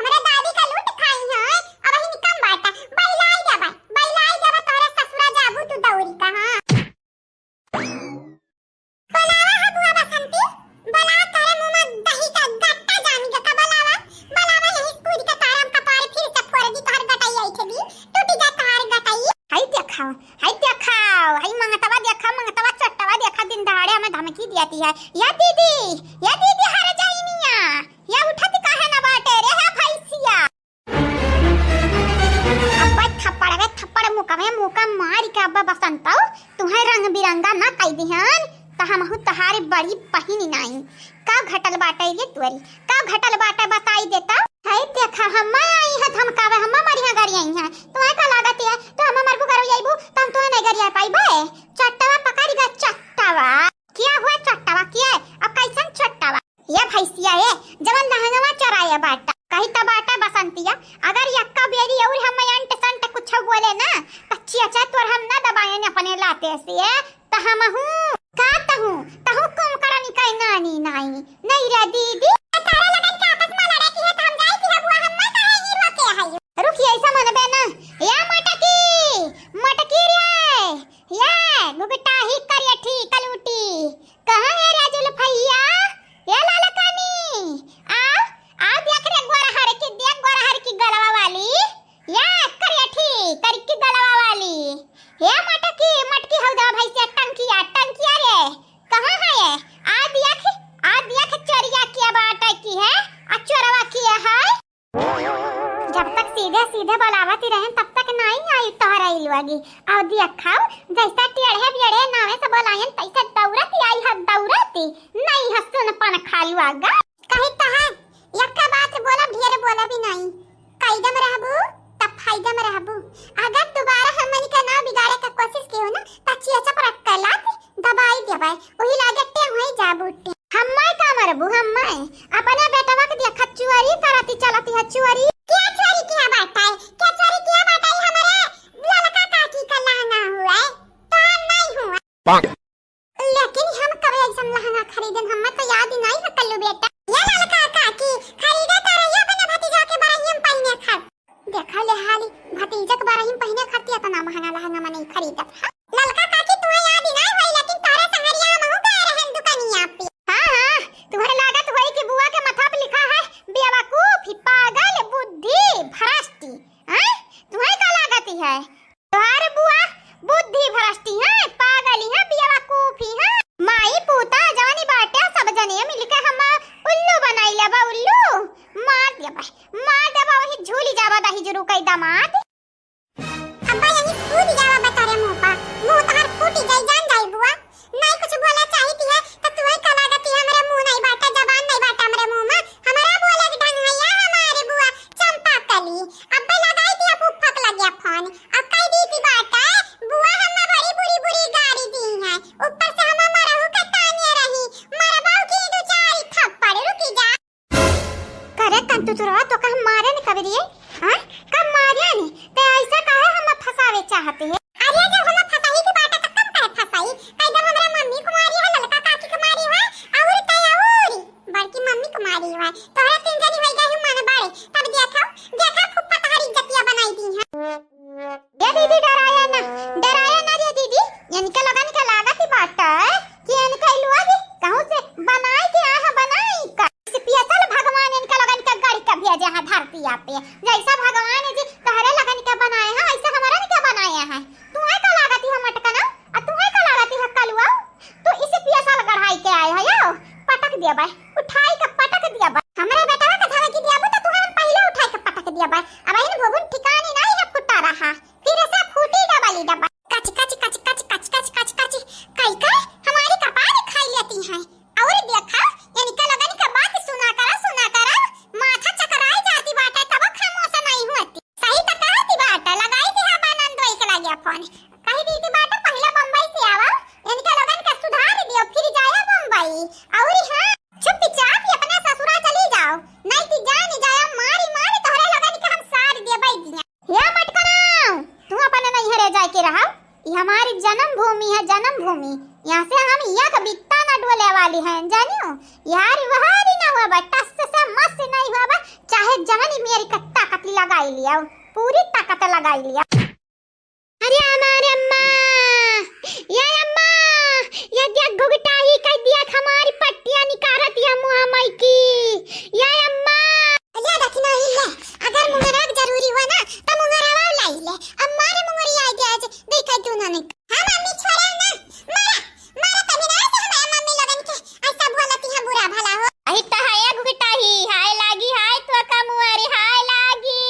हमरे दादी का लूट खाई है, अब ही निकम बाटा, बैलाई देबा, बैलाई देबा, तोरे ससुरा जाबू तू दौरी का, हाँ। बोलावा है बुआ बसंती, बोला तोरे मुंह में दही का गट्टा जामी के का बोलावा, बोलावा यही कूद के तारम कपार फिर से फोड़ दी, तोहर गटाई आई थे दी, टूटी जा तोहर गटाई। हाय देखाओ, हाय देखाओ, हाय मंगतवा देखा, मंगतवा चट्टवा देखा, दिन दहाड़े हमें धमकी दियाती है। या दीदी, या दीदी हर जाइनिया, या उठत काहे ना बाटे रे, है भैंसिया। अब्बा थप्पड़ वे थप्पड़, मुका में मुका मार के अब्बा बसंतऊ, तुहे रंग बिरंगा ना कई दिहन, त हमहू तहारी बड़ी पहिनी नाई। का घटल बाटे ये तोरी, का घटल बाटे बताई देता। है देखा, हम आई है धमकावे, हम मरिया गरी आई है, तुहे का लागत है, तो हम मरबू गरु आईबू, त हम तुहे नहीं गरिया पाईबे। चट्टवा पकड़ गा चट्टवा। क्या हुआ चट्टवा, क्या है? अब कैसन चट्टवा? ये भैंसिया है, जवन लहंगवा चोराए बाटा। कही त बाटा बसंतिया, अगर यक्का बेरी और हम अंट संट कुछ बोले ना, त चिया चा तोर हम ना दबाएन अपने लाते से, त हमहू का तहू, तहू कुमकरनी का नानी नाई, नहीं रे दीदी। तारा लगन के आपस में लड़े की है, त हम जाई की है बुआ, हम ना कहे ई रोके है। रुकी, ऐसा मनबे ना, या मटकी, मटकी रे, ये गुगटाही करियठी कलूटी, कहाँ है रे जुल्फैया? ये लालकानी, आओ, आओ देख रे गोरहर की, देख गोरहर की गलवा वाली, ये करियठी करी की गलवा वाली, ये मटकी, मटकी हौ दा भैंसिया टंकिया, टंकिया रे, कहाँ है ये? आ देख, आ देख चोरिया के बाटे की है, आ चोरवा के है। जब तक सीधे सीधे बोलावत ही रहेन, तब तक नाई आई तोहरा इलवागी। अउ दिया खाओ, जैसा टेढ़े बेढ़े नावे से बोलायन, तैसा दौड़त आई ह, दौड़त। नहीं ह सुन पन खालुआ गा। कही तो है, यक्का बात बोला, ढेर बोला भी नहीं। कैदम रहबू, तब फायदा में रहबू। अगर दोबारा हमनी का नाव बिगाड़े का कोशिश कियो ना, त चिया चपरक के लात दबाई देबै। ओही लागे टें होई जाबू टें। हम्मै का मरबू, हम्मै? अपने बेटवा के देखा चोरी करती चलती है, चोरी। क्या चोरी किया बाटै? क्या चोरी किया बाटै? हमरे ललका काकी का लहंगा हुआ है, तोहार नहीं हुआ। लेकिन हम कबे ऐसन लहंगा खरीदन, हम्मे तो याद ही नहीं है कल्लू बेटा। ये ललका काकी खरीदे तो रही अपने भतीजा के बरहियम पहिने खर। देखा ले हाली, भतीजा के बरहियम पहिने खातिर इतना महंगा लहंगा में नहीं खरीदत है। ललका काकी तुम्हें याद ही नहीं होई, लेकिन तोहरे संगरिया हमहू गए रहन दुकानिया पे। हाँ, हाँ, तुम्हरे लागत होई कि बुआ के माथा पे लिखा है बेवकूफ, पागल, बुद्धि भ्रष्ट। हाँ, तुम्हें का लागत है? तोहार बुआ बुद्धि भ्रष्टी है, पागल है, बेवकूफी है। माई पूता जवानी बाटे, सब जने मिलके हम उल्लू बनाई लेबा, उल्लू। मार देबा, मार देबा, वही झूली जाबा दही जुरू कई दामाद। अब्बा यही कूद जावा बता रे मुंह पा, मुंह तोहार फूटी जाई, जान जाई बुआ। नहीं कुछ बोला चाहित है, तो तुहे का लागत है, हमरे मुंह नहीं बाटे, जबान नहीं बाटे हमरे मुंह में, हमरा बोले के ढंग है या हमारे बुआ चंपा कली। अब्बे लगाई दिया फुफ्फक लगिया फोन, अब कह दी थी बाटे, बुआ हमें बड़ी बुरी बुरी गारी दी है, ऊपर से हम मरहू के तानिए रही, मरबाऊ की दो चार थप्पड़, रुकी जा। करे कंतुतुरवा, तोका हम मारे न कबरिए, हाँ? कब मारे न? ते ऐसा काहे हम फंसावे चाहते हैं? अरे जब हम फंसाई की बात है, तो कब काहे फंसाई? कई जब हमरा मम्मी को मारी है, ललका काकी को मारी है, और ते और बड़की मम्मी को मारी है। तोहरा तीन जनी होई गई मन बड़े, तब देखो, देखा फुफ्फा तोहरी इज्जतिया बनाई दी है। ए दीदी, डराया ना, डराया ना रे दीदी, इनके लोगन के लागत ही बाटे कि इनके लोग कहूँ से बनाई के आहा, बनाई का। Special भगवान इनके लोगन के गढ़ के भेजे हैं धरतिया पे। जैसा भगवान जी तोहरे लोगन के बनाए हैं, ऐसे हमरन के बनाए हैं। तुहे का लागत ही हम अटकना, आ तुहे का लागत ही कलुआ? तू इसे पियासा गढ़ाई के आए हो यो, पटक दिया बाय, उठाई के पटक दिया बाय। हमरे बेटवा के धमकी दियाबू तो तुहे हम पहिले उठाई के पटक दिया बाय। अब इन भोगुन ठिकाने नहीं है फुटा रहा, फिर से फूटी डबल ही डबल। कच कच कच कच कच कच कच कच, कई कई हमारी कपार खाई लेती हैं। और देखा, इनका लगन के बात सुना करा, सुना करा, माथा चकराए जाती बाटे, तब खामोश नहीं होती। सही तो कहती बाटे, लगाई दिया बा नंदोई के लगे फोन। कही दी थी बाटे, पहले बम्बई से आवा, इनके लोगन के सुधार दियो, फिर जाया बम्बई। और हाँ, चुपचाप ही अपने ससुरा चली जाओ, नहीं तो जान जाया मारी मारी तोहरे लोगन के हम सार देबै दिया। या मटकना, तू अपने नैहरे जाए के रहा, ये हमारी जन्मभूमि है, जन्मभूमि। यहाँ से हम एक बित्ता ना डोले वाली हैं, जानियो। यार वहारी ना हुआ बा, टस से मस नहीं हुआ बा, चाहे जवन मेरी का ताकत लगाई लिया, पूरी ताकत लगाई लिया। अरे हमारे अम्मा, ये अम्मा, ये देख घुघटाही कह दिया हमारी पट्टियाँ निकारत या मुँह माई की, ये अम्मा। ले दखिना ही ले, अगर मुंगरा के जरूरी हुआ ना, तो मुंगरावा लाई ले। अम्मा रे मुंगरी आई गया आज, देखा तू ना नहीं। हाँ मम्मी छोड़ा ना, मारा, मारा तभी ना से हमारे मम्मी लोगन के ऐसा बोलती है बुरा भला हो। अही तो है घुघटाही, हाय लागी, हाय तो का मुआरी, हाय लागी।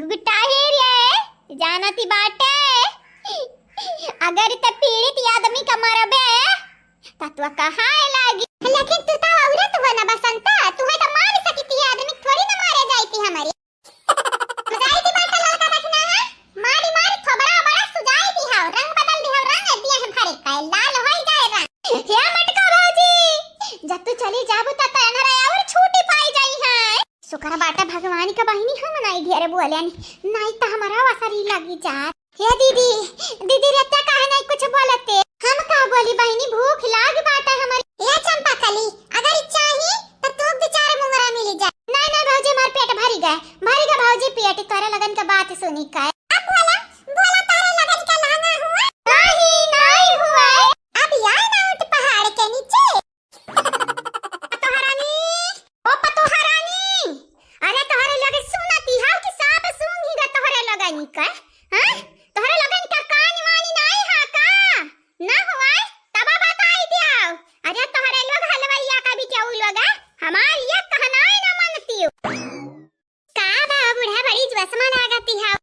घुघटाही रे, जानती बाटे, अगर ते पीड़ित आदमी का मरबे, त तू कहाँ लागी? लेकिन तू तो औरत हो ना बसंता, तू है तो मार सकी थी आदमी, थोड़ी ना मारे जाई थी हमारी। जाई थी बाटे ललका रखना है, मारी मारी थोबरा बड़ा सुजाई दी हो, रंग बदल दी हो, रंग दिया है भरे का, लाल होई जाए रंग। हे मटका भौजी, जब तू चली जाबू त तनरा और छूटी पाई जाई है। शुक्र बाटे भगवान के बहिनी हम नाई घेरे बोले, नाई त हमारा वसरी लगी जात। हे दीदी, दीदी रे, ते काहे नाई कुछ बोलते? हम का बोली बहिनी, भूख लाग बाटे हमर। हे चंपा कली, अगर चाही त तू दो चार मुंगरा मिली जा। नाई, नाई भौजी, हमार पेट भरी गए, भरी गए भौजी पेट, तोरे लगन के बात सुनी के। अब बोला, बोला तोरे लगन के लहंगा हुआ? नाई, नाई हुआ। अब या ना उठ पहाड़ के नीचे। पतोहरानी, ओ पतोहरानी, अरे तोहरे लगे सुनती हौ कि सांप सूंघी गा तोहरे लगन का, हाँ? तोहरे लगन का कान वानी नाई हा का? ना हुआ, तब बताई दियाओ। अरे तोहरे लोग हलवैया का भी केहू लोग है, हमार ये कहनाई ना मनती हो। का बा बूढ़ा, बड़ी चश्मा लागती है।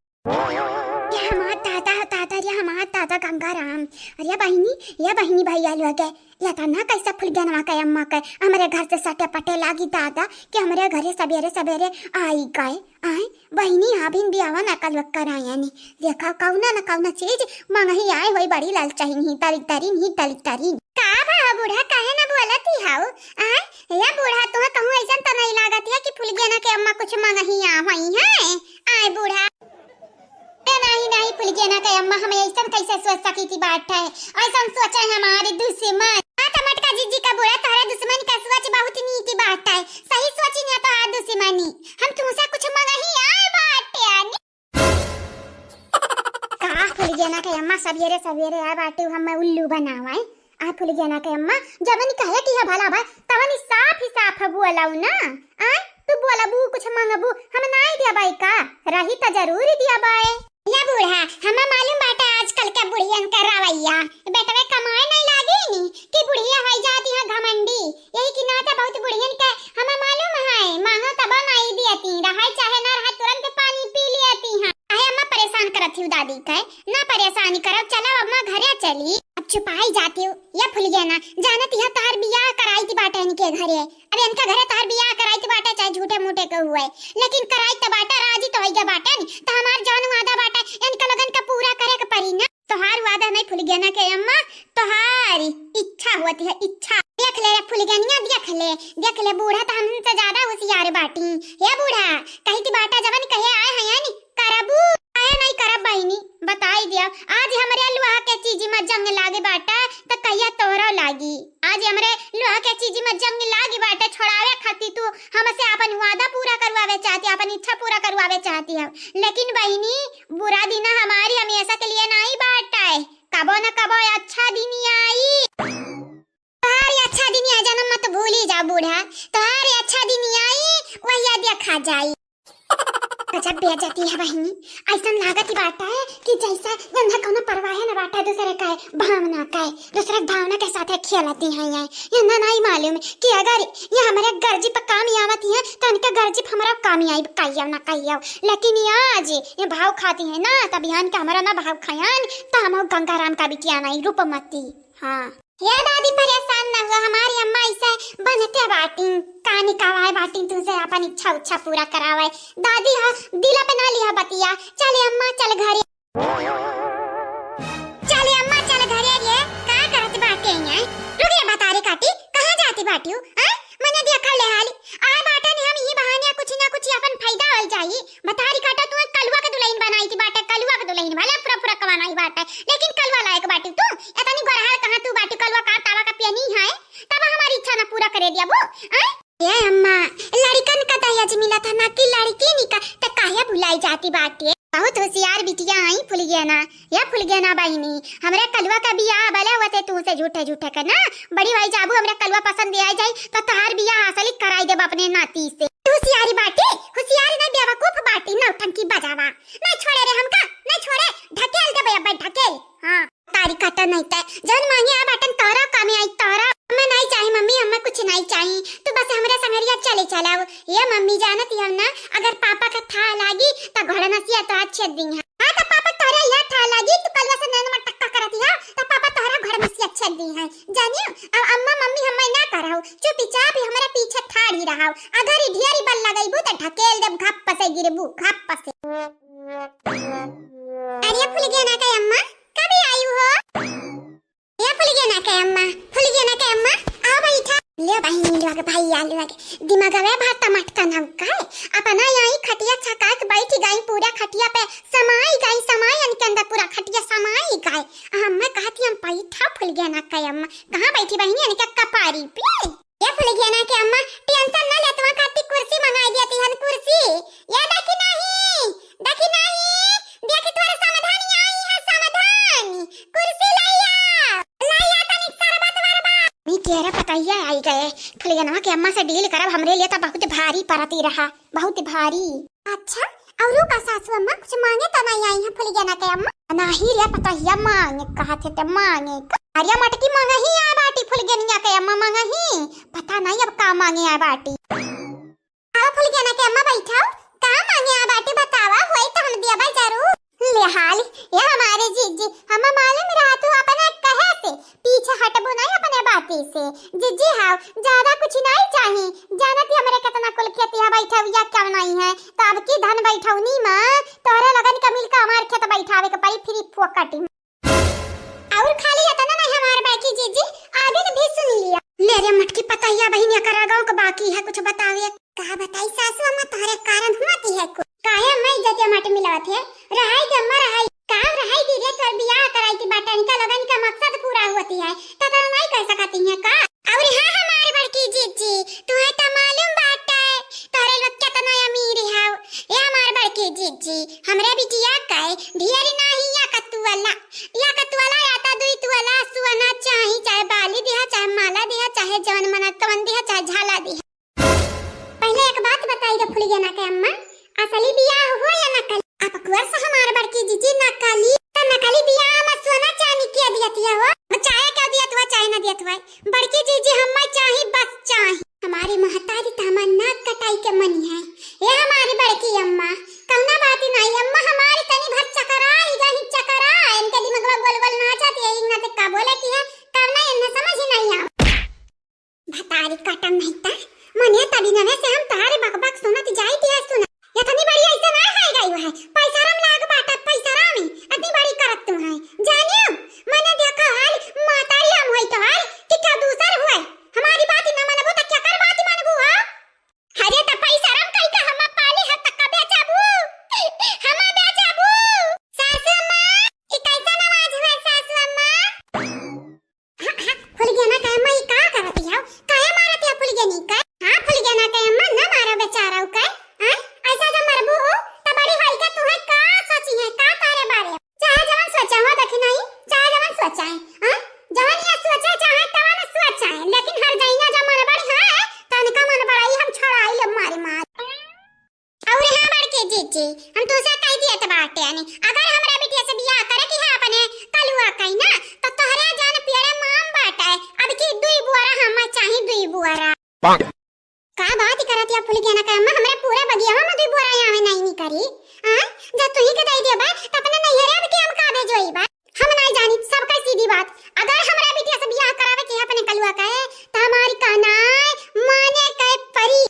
ये हमार दादा हो, दादा रे, हमार दादा गंगाराम। अरे बहिनी, ये बहिनी भैया लोग, ये तना कैसे फुलगेनवा के अम्मा के हमरे घर से सटे पटे लागी दादा कि हमरे घरे सबेरे सबेरे आई गए। आए बहिनी, हाँ बिन बियावा ना कल कराया नी। देखा कौना न कौना चीज मंगही आए होई, बड़ी लालचाही नहीं तरी तरी नहीं तरी तरी। का भा बूढ़ा, काहे ना बोलत ही हाउ? आए या बूढ़ा, तुहा कहूँ ऐसन तो नहीं लागत है कि फुलगेना के अम्मा कुछ मंगही आ होई है? आए बूढ़ा। ए, नहीं, नहीं, फुलगेना के अम्मा, हम ऐसन कैसे सोच सकी थी बात है? ऐसन सोचे हमारे दुश्मन। हाँ, तो मटका जीजी का बूढ़ा, तोहरे दुश्मन का सोच बहुत नीक बात है। सही सोची ना तोहार दुश्मनी। हम तुमसे कुछ मंगही आए बाटे आनी। का फुलगेना के अम्मा, सवेरे सवेरे आए बाटे, हम उल्लू बनावाए। आ फुलगेना के अम्मा, जवन कहे कि है भला भाई, तवन साफ ही साफ बोलाऊ ना। आ तू बोलबू, कुछ मंगबू, हम नाई देबै का? रही त जरूर देबै। या बूढ़ा, हमें मालूम बाटे आजकल के बुढ़ियन के रवैया। बेटवे कमाए नहीं लागे नी कि बुढ़िया हो जाती है घमंडी। यही की नाते बहुत बुढ़ियन के हमें मालूम है, मांगो तब नहीं दियती, रहे चाहे ना रहे, तुरंत पानी पी लियती हैं। अहे अम्मा, परेशान करत ही दादी के, ना परेशानी करब, चलो अम्मा घरे चली। अब चुपाई जाती हूँ, या फुलगेना, जानत यह तोहार बियाह कराई थी बाटे इनके घरे। अब इनके घरे तोहार बियाह कराई थी बाटे, चाहे झूठे मूठे के हुए, लेकिन कराई तो बाटे, राजी तो होइगा बाटे नी, तो हमार जौन वादा बाटे, इनका लोगन का पूरा करे के पड़ी ना। तोहार वादा नहीं फुलगेना के अम्मा, तोहार इच्छा होती है, इच्छा। देख ले रे फुलगेनिया, देख ले, देख ले, बूढ़ा तो हमसे ज्यादा होशियार बाटी। हे बूढ़ा, कही थी बाटा जवन कहे आए हैं यानी करबू? आए नहीं करब बहिनी, बताई दिया। आज हमरे लोहा के चीजी में जंग लागे बाटा, त कहिया तोहरो लागी। आज हमरे लोहा के चीजी में जंग लागी बाटा, छोड़ावे खातिर तू हमसे आपन वादा पूरा करवावे चाहती, आपन इच्छा पूरा करवावे चाहती है। लेकिन बहिनी, बुरा दिन हमारी हमेशा के लिए नहीं बाटा है, कबो न कबो अच्छा दिन आई। तोहार अच्छा दिन या जन्म मत भूली जा बूढ़ा, तोहार अच्छा दिन आई, वहिया देखा जाई। गजब बेइज्जती है बहिनी, ऐसन लागत ही बाटा है कि जैसा यंदा कौनो परवाह न बाटा दूसरे का भावना का, दूसरे भावना के साथ खेलती हैं ये। यंदा नहीं मालूम कि अगर ये हमारे गर्जी पर काम आवत है तो इनके गर्जी पर हमारा काम आई, कहियो ना कहियो। लेकिन ये आज ये भाव खाती है ना, तब बिहान के हमारा ना भाव खायन तो हम गंगाराम का बिटिया नहीं, रूपमती। हाँ। हे दादी, परेशान न हुआ, हमारी अम्मा ऐसे बनते बाटी, कानी कवाए बाटी, तुमसे अपन इच्छा उच्छा पूरा करावे। दादी, हाँ, दिला पे ना लिया बतिया। चले अम्मा, चल घरे। चले अम्मा, चल घरे रे। का करत बाटे यहाँ? रुक रे बतारे काटी, कहाँ जाती बाटी हूँ? हाँ? मने देखा ले हाली। आए बाटे ने हम यही बहाने कुछ ना कुछ अपन फायदा हो जाई। बतारी काटा तू कलुआ के दुल्हन बनाई थी बाटे, कलुआ के दुल्हन भले फुरा फुरा कमानाई बाटे, लेकिन कलुआ लायक बाटी तू। इतनी गोरहार कहाँ तू बाटी, कलुआ का तावा का पियनी है, तब हमारी इच्छा ना पूरा करे दिया वो। आय? ए अम्मा, लड़कन का दहेज मिला था ना कि लड़की निका, त काहे भुलाई जाती बाटे? बहुत होशियार बिटिया आई फुलगेना। या फुलगेना बहिनी, हमरे कलुआ का बियाह भले हुआ ते तू से झूठे झूठे के ना, बड़ी भाई जाबू हमरे कलुआ पसंद आ जाई तो तोहार बियाह असली कराई देब अपने नाती से। तू होशियारी बाटे, होशियारी नहीं बेवकूफ बाटी, नौटंकी बजावा। नहीं छोड़े रे हमका, नहीं छोड़े, ढकेल देबे अब ढकेल। हाँ, तारी काटा नहीं ते, जौन मांगे आ बाटन तोहरा कामे आई तोहरा। हमें नहीं चाही मम्मी, हमें कुछ नहीं चाही, तू बस हमरे संगरिया चले चलाओ। ये मम्मी जानत ही हम ना, अगर पापा का था लागी तो घोड़ा नसिया तो अच्छे दिन है। हाँ, तो पापा तोहरा यह ठा लागी, तू कलवा से नैन मटक्का करत हिया, तो पापा तोहरा घर में से अच्छे दी है। जानियो, अब अम्मा मम्मी हमें ना करहु, चुपचाप ही हमारे पीछे ठाड़ ही रहाउ। अगर ई ढेरी बल लगइबू तो ढकेल देब, घप से गिरबू, घप से। अरे फुलगेना के अम्मा, कब आई हो? ए फुलगेना के अम्मा, फुलगेना के अम्मा, आओ बैठा। ले बहिनी लोग, भैया लोग, दिमागवे भर टमाटर ना का है? अपना यही खटिया छका के बैठ गई, पूरा खटिया पे समाई गई, समाई इनके अंदर पूरा खटिया समाई गई। आ, मैं कहती हम बैठा फुलगेना के अम्मा, कहाँ बैठी बहिनी इनके कपारी पे? ए फुलगेना के अम्मा, टेंशन ना ले, तुम्हारे खातिर कुर्सी मंगाई देती हन, कुर्सी। या देखी नहीं, देखी नहीं, देखी तोरे समाधान आई है, समाधान। कुर्सी लैया, लैया तनी शरबत वरबत। मी केरा पतैया आई गए, फुलगेनवा के अम्मा से डील करब, हमरे लिए तो बहुत भारी परती रहा, बहुत भारी। अच्छा, औरू का सासू अम्मा कुछ मांगे तो नहीं आई है फुलगेना के अम्मा? नहीं रे पतैया, मांगे कहा थे ते मांगे का? अरे मटकी मांगही आ बाटी फुलगेनिया के अम्मा, मांगही। पता नहीं अब का मांगे आ बाटी। आओ फुलगेना के अम्मा बैठाओ, का मांगे आ बाटी बतावा, होई तो हम दियाबा जरूर। ले हाल, ये हमारे जीजी, हम मालूम रहा तू अपने कहे से पीछे हटबो नहीं अपने बात। से। जिज्जी हाव, ज्यादा कुछ नाहीं चाही। जानत ही हमरे केतना कुल खेतिया बैठउया क्यों नाहीं है, तो अब की धन बैठउनी मा तोहरे लोगन का मिलके हमार खेत बैठावे के पड़ी free फोकट में। और खाली एतना नाहीं हमार बड़की जिज्जी, आगे के भी सुन लिया। ले रे मटकी पतैया बहिन, एकरा गाँव के बाकी है कुछ बतावे। का बताई सासू अम्मा, तोहरे कारण हुआ ती है कुल। काहे अम्मा इज्जतिया माटी मिलावत है? रहाई दे अम्मा, रहाई। का रहाई दी रे, तोर बियाह कराई थी बाटे, इनका लोगन का मकसद पूरा हुआ ती है, तो तोरा नाहीं कह सकती है का? और हाँ हमार बड़की जिज्जी, तुहे तो मालूम बाटे, तोहरे लोग केतना अमीर हव। ए हमार बड़की जिज्जी, हमरे बिटिया के ढेर नाहीं, या का तुअला, या का तुअला, या तो दुई तुअला सोना चाही, चाहे बाली दिहा, चाहे माला दिहा, चाहे जवन मना तवन दिहा, चाहे झाला दिहा। पहिले एक बात बताई दे फुलगेना के अम्मा, असली बियाह हुआ या नकली? अब कुआर से हमार बड़की जिज्जी नकली, त नकली बियाह में सोना चांदी के दियत हो, चाहे क्यों दियत हुआ, चाहे ना दियत हुआ। बड़की जिज्जी हम्मा चाही, बस चाही। हमारी महतारी त हमार नाक कटाई के मनी है। ए हमारी बड़की अम्मा, कौना बात नाहीं अम्मा, हमारी तनी भर चकराई गई, चकरा, इनके दिमागवा गोल गोल नाचत, यही ना ते का बोले की है, कौना इन्हें समझ ही नाहीं आवा। भतारी कटम नहीं ता, मने तभी नवे से हम तोहरे बक बक सुनत जाई दिया सुना। इतनी बड़ी ऐसे ना है गई है, पैसा राम लाग बाटा, पैसा राम ही, इतनी बड़ी करत तू है। जानियो, मने देखो हाल, महतारी हम होई तो हाल, कि क्या दूसर हुए? हमारी बात ही ना मनबू तो क्या कर बात ही मनबू हो? अरे त पैसा राम कई का हम पाले ह त का बेचाबू? हम बेचाबू? सासू अम्मा, ई कैसन आवाज हुए सासू अम्मा? हाँ, हाँ, फुलगेना के अम्मा, ई का करत हौ? काहे मारत हौ फुलगेनी के? हाँ, फुलगेना के अम्मा, ना मारो बेचारा के। हाँ? ऐसा जब मरबू हो, त बड़ी होई के तुहे का सोची है, का तारे बारे? चाहे जवन सोचा हो, देखी नहीं, चाहे जवन सोचा है, हाँ? जवन ये सोचा, चाहे तवन सोचा है, लेकिन हर जइना जब मन बड़ी है, तनिका मन बड़ाई हम छोड़ाई ले मारी मार। और हाँ बड़के जीजी, हम तुसे कह दिए त बाटे, यानी अगर हमरा बिटिया से बियाह करे की है अपने कलुआ कहीं ना, तो तोहरे जान पियरे माम बाटे, अब की दुई बुआरा हम चाही, दुई बुआरा। का बात करत या फुलगेना के अम्मा, हमरे पूरे बगिया में दुई बोरा आवे नहीं निकरी। हाँ, जब तुही के दई देबा, त अपने नैहरे अब के हम का भेजोई बा? हम नहीं जानी, सबका सीधी बात। अगर हमरा बिटिया से बियाह करावे के है अपने कलुआ के, त हमारी कहनाय माने के परी।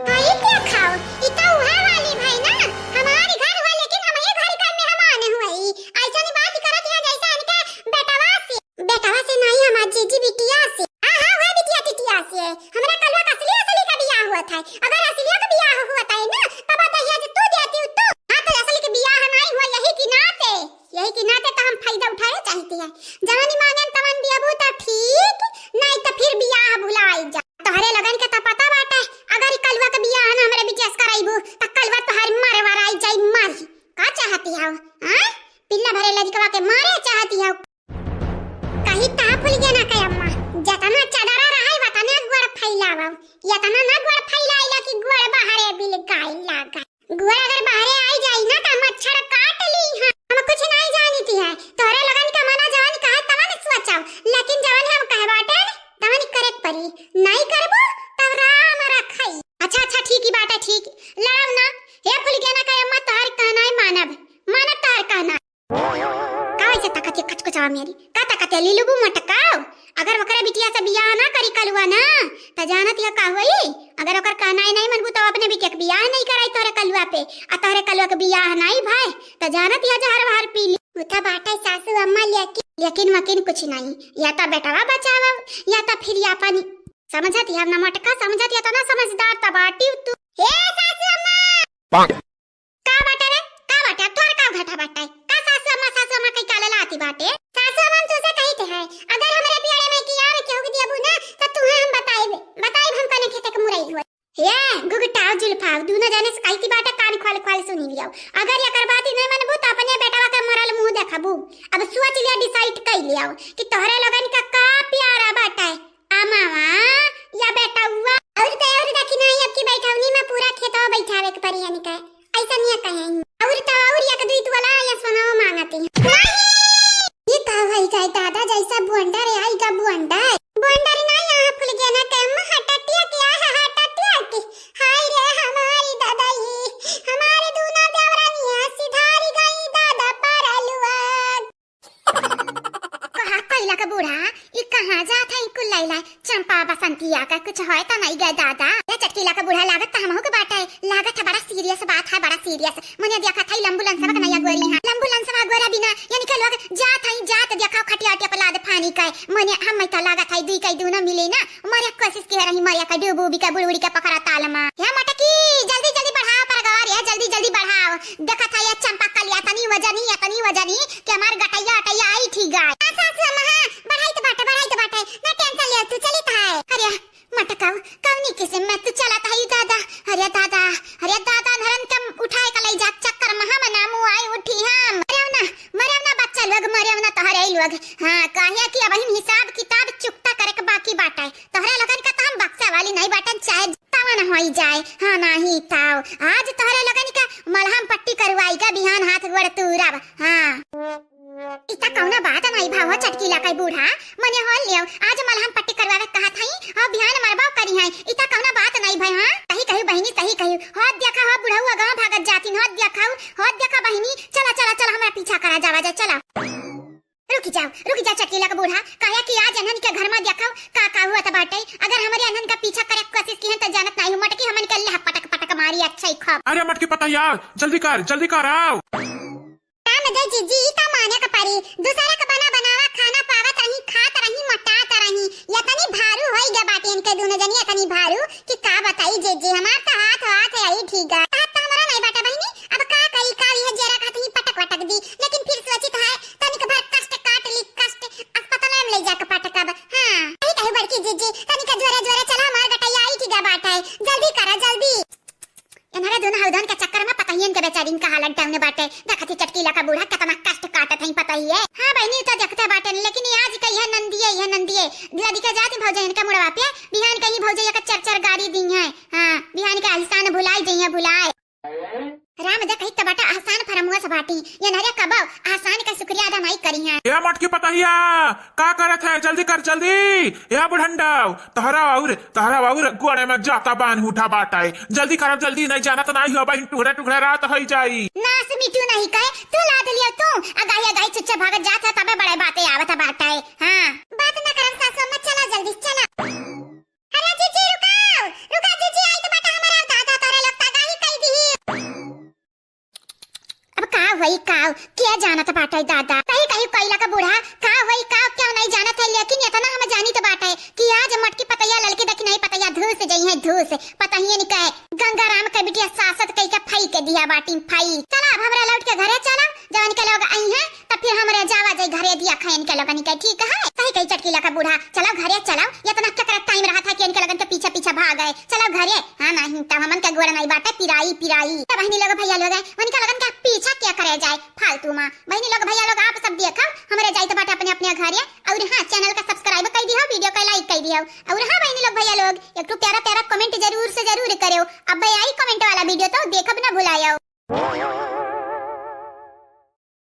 हाँ, ई क्या खाओ? ई त उहे वाली भाई ना, हमारी घर हुआ, लेकिन हम ये घर का मेहमान हुआ। ई ऐसा नहीं बात करत है जैसा इनके बेटवा से। बेटवा से नहीं, हमार जीजी बिटिया से। हाँ, हाँ, वह बिटिया टिटिया से। हमरा कलुआ का असली असली का बियाह हुआ था। अगर असलिया का बियाह हुआ था ना, तब दहेज तू देती तू। हाँ, तो असली के बियाह नहीं हुआ, यही की नाते, यही की नाते तो हम फायदा उठावे चाहती है। जवानी मांगन तवन दियाबू तो ठीक, नहीं तो फिर बियाह भुलाई जा। तोहरे लगन के तो पता बाटे, अगर ई कलुआ का बियाह ना हमरे बिटिया से कराइबू, तो कलुआ तोहर मरवराई जाई मारी। का चाहती हो? हाँ? पिल्ला भरे लड़कवा के मारे चाहती हो? कही ता फुलगेना के अम्मा, जतना चदरा रहे, वतने गोड़ फैलावा, यतना ना गोड़ फैलाइला कि गोड़ बाहरे बिलकाए लागा। गोड़ अगर बाहरे आई जाई ना, त मच्छर काट ली। हाँ, हम कुछ नहीं जानित है, तोहरे लगन का मना जवन कहे तवन सोचब, लेकिन जवन हम कहे बाटे, तवन करे के परी। नहीं करबू, तब राम रखाई। अच्छा, अच्छा, ठीक ही बाटे, ठीक, लड़ब ना। हे फुलगेना के अम्मा, तोहर कहनाय मानब, मानब तोहर कहनाय। का वैसे ताकत है कचकचावा मेरी? का ताकत है लीलू बू मटकाओ? अगर ओकरे बिटिया से बियाह ना करी कलुआ ना, त जानत या का होई? अगर ओकर कहनाय नहीं मनबू त अपने बिटिया के बियाह नहीं कराई तोहरे कलुआ पे, आ तोहरे कलुआ के बियाह नहीं भाई, त जानत या जहर वहर पी ली। उठा बाटा सासू अम्मा लेकिन, लेकिन वकिन कुछ नहीं, या त बेटवा बचावा, या त फिर या अपन समझत या ना मटका समझत या त ना समझदार त बाटी तू। हे सासू अम्मा! का बाटे रे? का बाटे? अब तोहर का घाटा बाटे? का सासू अम्मा, सासू अम्मा कई काले लाती बाटे? सासू अम्मा, हम तुसे कही थे है, अगर हमरे पियरे में की आवे केहू के दियाबू ना, त तुहे हम बताइब, बताइब हम कने खेते के मुरई हुए। हे, गुगटाओ जुल्फाओ, दूनो जने से कही थी बाटे, कान खोल खोल सुनी लियाओ। अगर एकर बात ही नहीं मनबू, त अपने बेटवा के मरल मुंह देखबू। अब सोच लिया, decide कई लियाओ कि तोहरे लोगन का का प्यारा बाटे। अमावा या बेटौआ। और तो और देखी नहीं, अब की बैठौनी में पूरा खेतवा बैठावे के परी हनी का। ऐसा नहीं कहे। और तो और एक दुई तोला या सोना मांगती। नहीं! ये का भाई का दादा जैसा बुंडा रे, आई का बुंडा। बुंडा रे नहीं, यहाँ फुलगेना के अम्मा heart attack या है, heart attack। हाय रे हमारी दादा, ये हमारे दूना देवरानिया सिधारी गई दादा परलुआ। कहा कैला का ला, चंपा बसंती आके कुछ होय त नहीं गए दादा। ए चटकीला का बूढ़ा, लागत त हमहू के बाटे, लागत है बड़ा serious बात है, बड़ा serious। मने देखत है लंबू लंसवा के नया गोरी है, लंबू लंसवा गोरा बिना यानी के लोग जात है, जात देखाओ खटिया उटिया पर लाद फानी के। मने हम तो लागत है दुई कई दूनो मिले ना, मरे कोशिश के रही, मरे का डूबू भी का बुड़बुड़ी का पकड़ा ताल मा। हे मटकी, जल्दी जल्दी बढ़ाओ परगवा रे, जल्दी जल्दी बढ़ाओ। देखत है ये चंपा कलिया तनी वजनी, तनी वजनी कि हमार गटैया अटैया आई ठीक गाय। हाँ सासू अम्मा, हाँ, बढ़ाई त बाटे, बढ़ाई त बाटे, ना tension ले तू, चली त है। अरे मटकाऊ, कवनी किस्म में तू चलत है दादा? अरे दादा, अरे दादा, धरन के उठाए का ले जा चक्कर में हम ना मुँह आई उठी हम। मरेव ना, मरेव ना बच्चा लोग, मरेव ना तोहरे लोग। हाँ, काहे कि अबहिन हिसाब किताब चुकता करे के बाकी बाटे। तोहरे लोगन का त हम बक्सा वाली नहीं बाटन, चाहे तवन होई जाए। हाँ, नाही ताव। आज तोहरे लोगन का मलहम पट्टी करवाई का बिहान हाथ गोड़ तूरब। हाँ। इता कौना बात नहीं भाव हो चटकीला का बूढ़ा। मने हो लियो, आज मलहम पट्टी करवावे कहत हई, और बिहान मरबाव करी हई। इता कौना बात नहीं भाई, हाँ? सही कही बहिनी, सही कही। हो देखा हो बुढ़ऊ अगवा भागत जातिन, हो देखा, हो देखा बहिनी। चला, चला, चला, हमरा पीछा करा जावा जा, चला। रुक जाओ, रुक जाओ चटकीला का बूढ़ा, काहे कि आज अनहन के घर में देखो का का हुआ त बाटे। अगर हमरे अनहन का पीछा करे के कोशिश किहन त जानत नाही हूँ मटकी हमन के अल्लाह पटक पटक मारी, अच्छा ही खब। अरे मटकी पतैया, जल्दी कर, जल्दी कर आओ। राम दे जीजी, ई का माने का परी, दूसरा का बना बनावा खाना पावत रही, खात रही, मोटात रही, यतनी भारू होई गया बाटे इनके दोनों जनी, यतनी भारू कि का बताई जीजी, हमार त हाथ हाथ है, यही ठीक है। हाथ त हमरा नहीं बाटा बहिनी, अब का करी, का इहे जेरा खात ही पटक वटक दी, लेकिन फिर सोचित है तनिक भर कष्ट काट ली, कष्ट अस्पताल में ले जाके पटकब। हाँ, यही कही बड़की जीजी, तनिक जोरे जोरे चला, हमार गटैया आई ठीक बात है, जल्दी करा, जल्दी। इन्हरे दोनों हौदन के चक्कर में पतहियन के बेचारिन का हालत down बाटे। देखत ही चटकीला का बूढ़ा कितना कष्ट काटत है पतहिए। हाँ बहिनी, तो देखते बाटे, लेकिन ये आज का यह नंदिए, यह नंदिए लदी के जाती भौजाइन के मुड़वा पे, बिहान कहीं भौजैया का चर चर गारी दी है। हाँ, बिहान के एहसान भुलाई जइहे, भुलाए। राम दे कही त बाटा एहसान फरमुआ से बाटी, ये नरे कबो एहसान का शुक्रिया अदा नहीं करी है। ए मटकी पतहिया, का करत है? जल्दी कर, जल्दी। ए बुढ़ंडव, तहरा और, तहरा और गोड़े में जाता बांध उठा बाटा है। जल्दी कर, जल्दी, नहीं जाना तो नहीं हो, बहिन टुकड़ा टुकड़ा रात हो जाई। नास मिटू नहीं कहे, तू लाद लियो तू, अगाही अगाही चुच्चा भागत जात है, तबे बड़े बातें आवत बाटा है। हाँ, बात ना करम सासू अम्मा, चला जल्दी, चला। अरे जीजी रुकाओ, रुका जीजी, आई तो बाटा हमारा दादा तोरे लोग तगाही कई दी। अब का होई का, के जानत बाटे दादा? कहीं कहीं कोयला का बूढ़ा, का होई का, क्या नहीं जानत है, लेकिन इतना हम जानी तो बाटे कि आज मटकी पतैया ललकी देखी नहीं पतैया धूस जइहे धूस, पतहिए नहीं कहे। गंगा राम के बिटिया सासत कही के फई के दिया बाटी फई। चला अब हमरा लौट के घरे चला, जवन के लोग आई हैं तब फिर हमरे जावा जाई घरे दिया खैन के लोगन के, ठीक है? कही कही चटकीला का बूढ़ा, चलो घरे चलो, इतना केकरा टाइम रहा था कि इनके लोगन के पीछे पीछे भाग गए, चलो घरे। हाँ नहीं तब हमन के गोड़ नहीं बाटे पिराई पिराई। तब बहिनी लोग भैया लोग हैं, उनके लोगन के पीछा क्या करे जाए फालतू में। बहिनी लोग भैया लोग आप सब देखो, हमरे जाइत बाटे अपने अपने घरे। और हाँ channel का subscribe कर दियो, video का like कर दियो। और हाँ बहिनी लोग भैया लोग एक ठो प्यारा प्यारा comment जरूर से जरूर करो। अब भाई आई comment वाला video तो देखब ना भुलायो।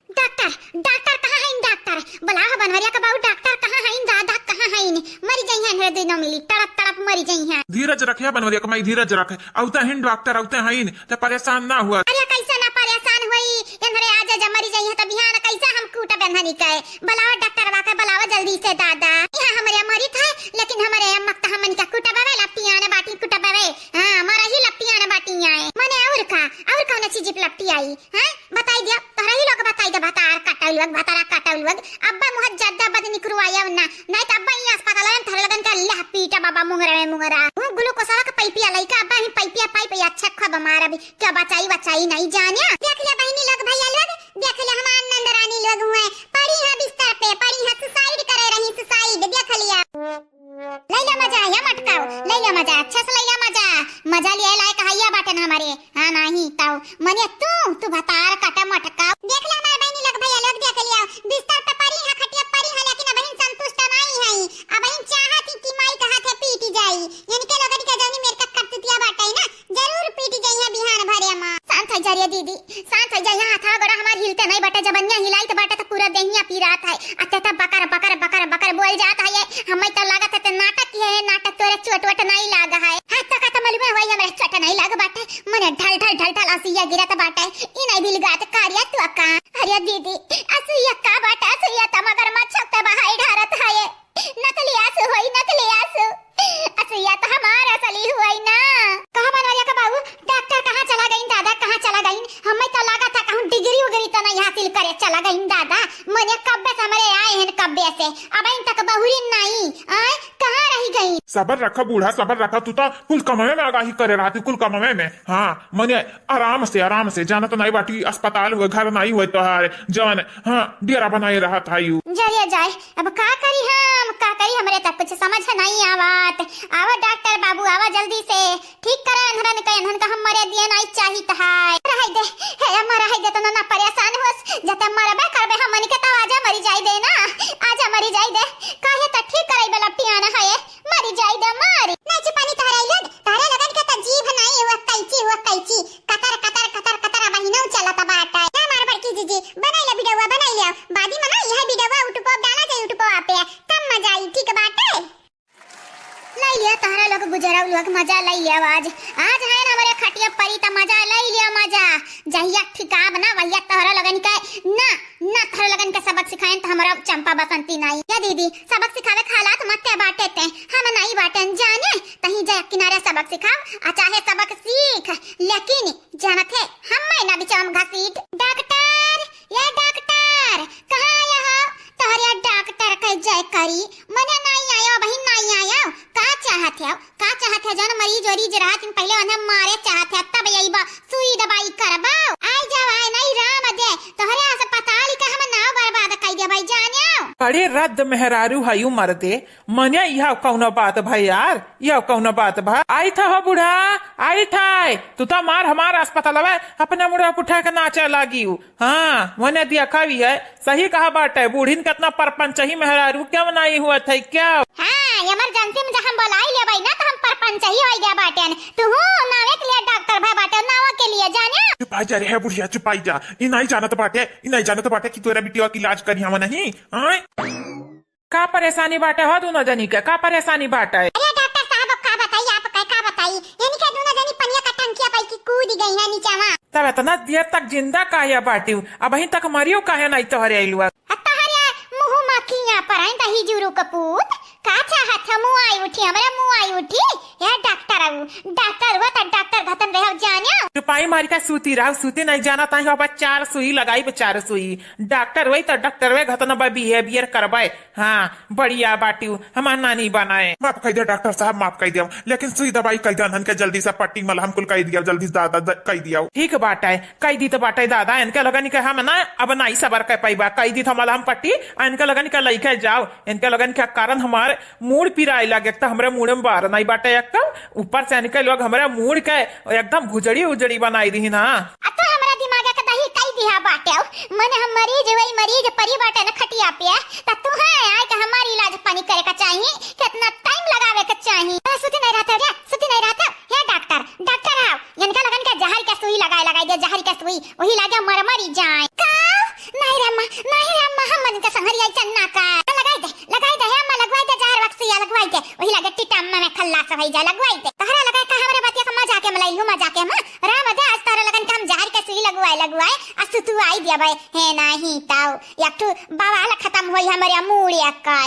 डॉक्टर, डॉक्टर कहाँ है डॉक्टर? बोलाओ बनवरिया का बाबू, डॉक्टर कहाँ है दादा, कहाँ है? मरी जाई हैं हरे दिनों मिली, तड़प तड़प मरी जाई हैं। धीरज रख या बनवरिया का माई, धीरज रख। अउते हैं डॉक्टर, अउते हैं, ते परेशान ना हुआ। अरे कैसे ना परेशान हुई, इन्हरे आज जब मरी जाई है तो बिहान कैसे हम कूटब इन्हनी के? बोलाओ डॉक्टर बा के, बोलाओ जल्दी से दादा। यहाँ हमरे मरी था, लेकिन हमरे अम्मा तो हमन का कुटबवे लपटियान बाटी कुटबवे। हाँ, मरा ही लपटियान बाटी आए। मने और का, और कौन चीज लपटी आई? हैं? बताई दिया, तोहरा ही लोग बताई दे, भतार काटल लोग, भतारा काटल लोग। अब्बा मुँह ज्यादा बद निकरुआया ना, नहीं तो अब्बा ई अस्पताल में थर लगन के अल्लाह पीटा बाबा मुंगरा में मुंगरा। वो ग्लूकोसवा के पाइपिया लइका, अब्बा ही पाइपिया पाइप या अच्छा खब मार अभी, क्या बचाई बचाई नहीं जानिया। देख ले बहिनी लोग, भैया लोग, देख ले हमार नंद रानी लोग हुए, पड़ी है बिस्तर पे, पड़ी है, suicide करे रही, suicide, देख लिया। लैला मजा, या मटकाओ, लैला मजा, अच्छा से लैला मजा। मजा लिया लायक हैया बाटन हमारे। हाँ, नाही, ताऊ। मने तू, तू भतार काटा मटकाओ। देख ले हमारे बहिनी लोग, भैया लोग, देख लिया। बिस्तर पे पड़ी है, खटिया पड़ी है, लेकिन अबहिन संतुष्ट नहीं है। अबहिन चाहत ही कि माई का हाथे पीटी जाई। इनके लोगन के जौनी मेर का करतुतिया बाटे ना, जरूर पीटी जाई है बिहान भरे माँ। शांत हो जा रे दीदी, शांत हो जा। यहाँ हाथा गोड़ा हमार हिलते नहीं बाटे, जबनिया हिलाई तो बाटे तो पूरा देहिया पिरात है। अते तो बकर, बकर, बकर, बकर बोल जात है ये। हमें तो लागत है ते नाटक किए है, नाटक तोरे चोट वोट नहीं लाग है। हाथ तो का तो मालूम है, वही हमारे चोट नहीं लाग बाटे। मने ढल, ढल, ढल, ढल असुइया गिरत बाटे। ई नहीं भिलगात कारिया तू अक्का। अरे दीदी, असुइया का बाटे, असुइया तो मगरमच्छ के बहाई ढारत है ये। नकली आंसू होई, नकली। हासिल करे चला गईन दादा, मने कब्बे से हमरे आए हैं, कब्बे से, अबहिन तक बहुरिन नाई, आए, कहाँ रहि गईन? सबर रखा बूढ़ा, सबर रखा, तू तो कुल कमवे में आगाही करे रहती, कुल कमवे में। हाँ, मने आराम से, आराम से, जानत नाई बाटी, अस्पताल हुए, घर नाई हुए तोहार, जवन, हाँ, डेरा बनाए रहत है यू। जरिया जाए, अब का करी हम, का करी, हमरे तक कुछ समझ नहीं आवत। आवा डॉक्टर बाबू, आवा जल्दी से, ठीक करा एन्हरन का, एन्हरन का हम मरे दिए नाई चाहित है। रहे दे, हे अम्मा, रहे दे, तो ना, ना परेशान होस, जते मरबे करबे हमनी के, तो आजा मरी जाई दे ना, आजा मरी जाई दे, काहे त ठीक करई बे लपटियाना है, मरी जाई दे, मरी। ना चुपानी तहरा इलोग, तहरा लगन के त जीभ नाई हुआ कैची, हुआ कैची, कतर, कतर, कतर, कतर, अब हिनऊ चलत बाटे। ना मार बड़की जीजी, बनाई ले वीडियोवा, बनाई ले, बादी में ना यह वीडियोवा YouTube पे डाला जाए, YouTube पे, कम मजा आई, ठीक बाटे। लई लिया तोहरा लोग गुजराऊ लोग, मजा लई लिया आज। आज है ना हमरे खटिया परी त मजा लई लिया मजा। जहिया ठिकाब ना वहिया तोहरा लगन के ना, ना तोहरा लगन के सबक सिखाएन त हमरा चंपा बसंती नाई। या दीदी, सबक सिखावे खालात मत ते बाटे ते, हम नाई बाटेन जाने, तहीं जा किनारे सबक सिखाओ, आ चाहे सबक सीख, लेकिन जानत है हम ना बिचाम घसीट। डॉक्टर, या डॉक्टर, कहाँ आया हो? तोहरे डॉक्टर के जय करी, मने नाई आयो, बहिन नाई आयो। का चाहत है? का चाहत है? जौन मरीज वरीज रहत हैं पहिले उन्हें मारे चाहत है, तब यही बा सुई दवाई करबो। आई जाओ, आए नहीं राम दे, तोहरे अस्पताल का हम नाव बर्बाद कर दे भाई जानियो। अरे रद्द मेहरारू हयू मर्दे, मने यह कौनो बात भा यार, यह कौनो बात भा? आई था हो बूढ़ा, आई था, तू तो मार हमार अस्पताल में अपने मुड़ा उठा के नाचे लागी। हाँ, मने दिया कवि है, सही कहा बाटे, बूढ़िन केतना परपंच ही मेहरारू क्यों नाई हुआ थे क्या? हाँ, emergency में जब हम बोलाई ले भाई ना, तो हम परपंच ही होई गया बाटेन। तू हूँ नावे के लिए डॉक्टर भाई बाटे, नावा के लिए जाने। चुपाई जा रे है बुढ़िया, चुपाई जा। ई नाई जानत बाटे, ई नाई जानत बाटे कि तोरा बिटिया के इलाज करी हम नहीं। आय? का परेशानी बाटे हो दोनों जनी के? का परेशानी बाटे? अरे डॉक्टर साहब, अब का बताई आपके, का बताई? इनके दोनों जनी पनिया का टंकिया पाई की कूद गई है नीचे वहाँ। तब इतना देर तक जिंदा काहे बाटिउ? अबहीं तक मरियो काहे नाई तोहरे अइलुआ? आ तोहरे मुँह मा किया पर आई दही जुरु कपूत। का चाहत है? मुँह आई उठी, हमरे मुँह आई उठी। ए डॉक्टर आऊ, डॉक्टर हुआ त डॉक्टर घतन रहे जानियो। चुपाई मारी का सूती रहो, सूती नहीं जाना ताही अब चार सुई लगाई, चार सुई। डॉक्टर वही त डॉक्टर वे घतन बा behaviour करबे। हाँ, बढ़िया बाटिउ, हमार नानी बनाए। माफ कइ दिया डॉक्टर साहब, माफ कइ दिया, लेकिन सुई दवाई कइ दिया, इनके जल्दी से पट्टी मलहम कुल कइ दिया, जल्दी से दादा द-, कइ दिया। ठीक बाटे, कइ दी त बाटे दादा, इनके लगन के हम ना, अब नाई सबर कर पाइबा, कइ दी त मलहम पट्टी, आ इनके लगन के लइके जाओ, इनके लगन के कारण हमार मूड़ पिराए लागे, एक त हमरे मूड़े में बार नाई बाटे, एक त ऊपर से इनके लोग हमरे मूड़ के एकदम भुजड़ी उजड़ी बनाई दिहिन। आ तो हमरा दिमाग के दही कई दिहा बाटे, मने हम मरीज वही मरीज परी बाटे न खटिया पे, त तू है आए के हमार इलाज पानी करे का चाही, कितना टाइम लगावे के चाही। ए, सुती नहीं रहते रे, सुती नहीं रहते। हे डॉक्टर, डॉक्टर आओ, इनका लगन के जहर के सुई लगाए, लगाई दे जहर के सुई, वही लागे मर मरी जाए। का? नहीं रे अम्मा, नहीं रे अम्मा, हम मन के संहरी आई चन्ना का। लगाई दे, लगाई दे, हे अम्मा, लगवाई दे, जहर वक्सिया लगवाई दे। वही लागे टिटम्मा में खल्लास होई जा, लगवाई दे। तहरा लगे का हमरे बतिया के मजाक में लइलू, मजाक में। राम दे, आज तोहरा लगन के हम जहर के सुई लगवाए, लगवाए, आ सुतुआई दिया भाई। हे नाही ताऊ, एक ठू बवाल खत्म होई हमरे मूड़े का।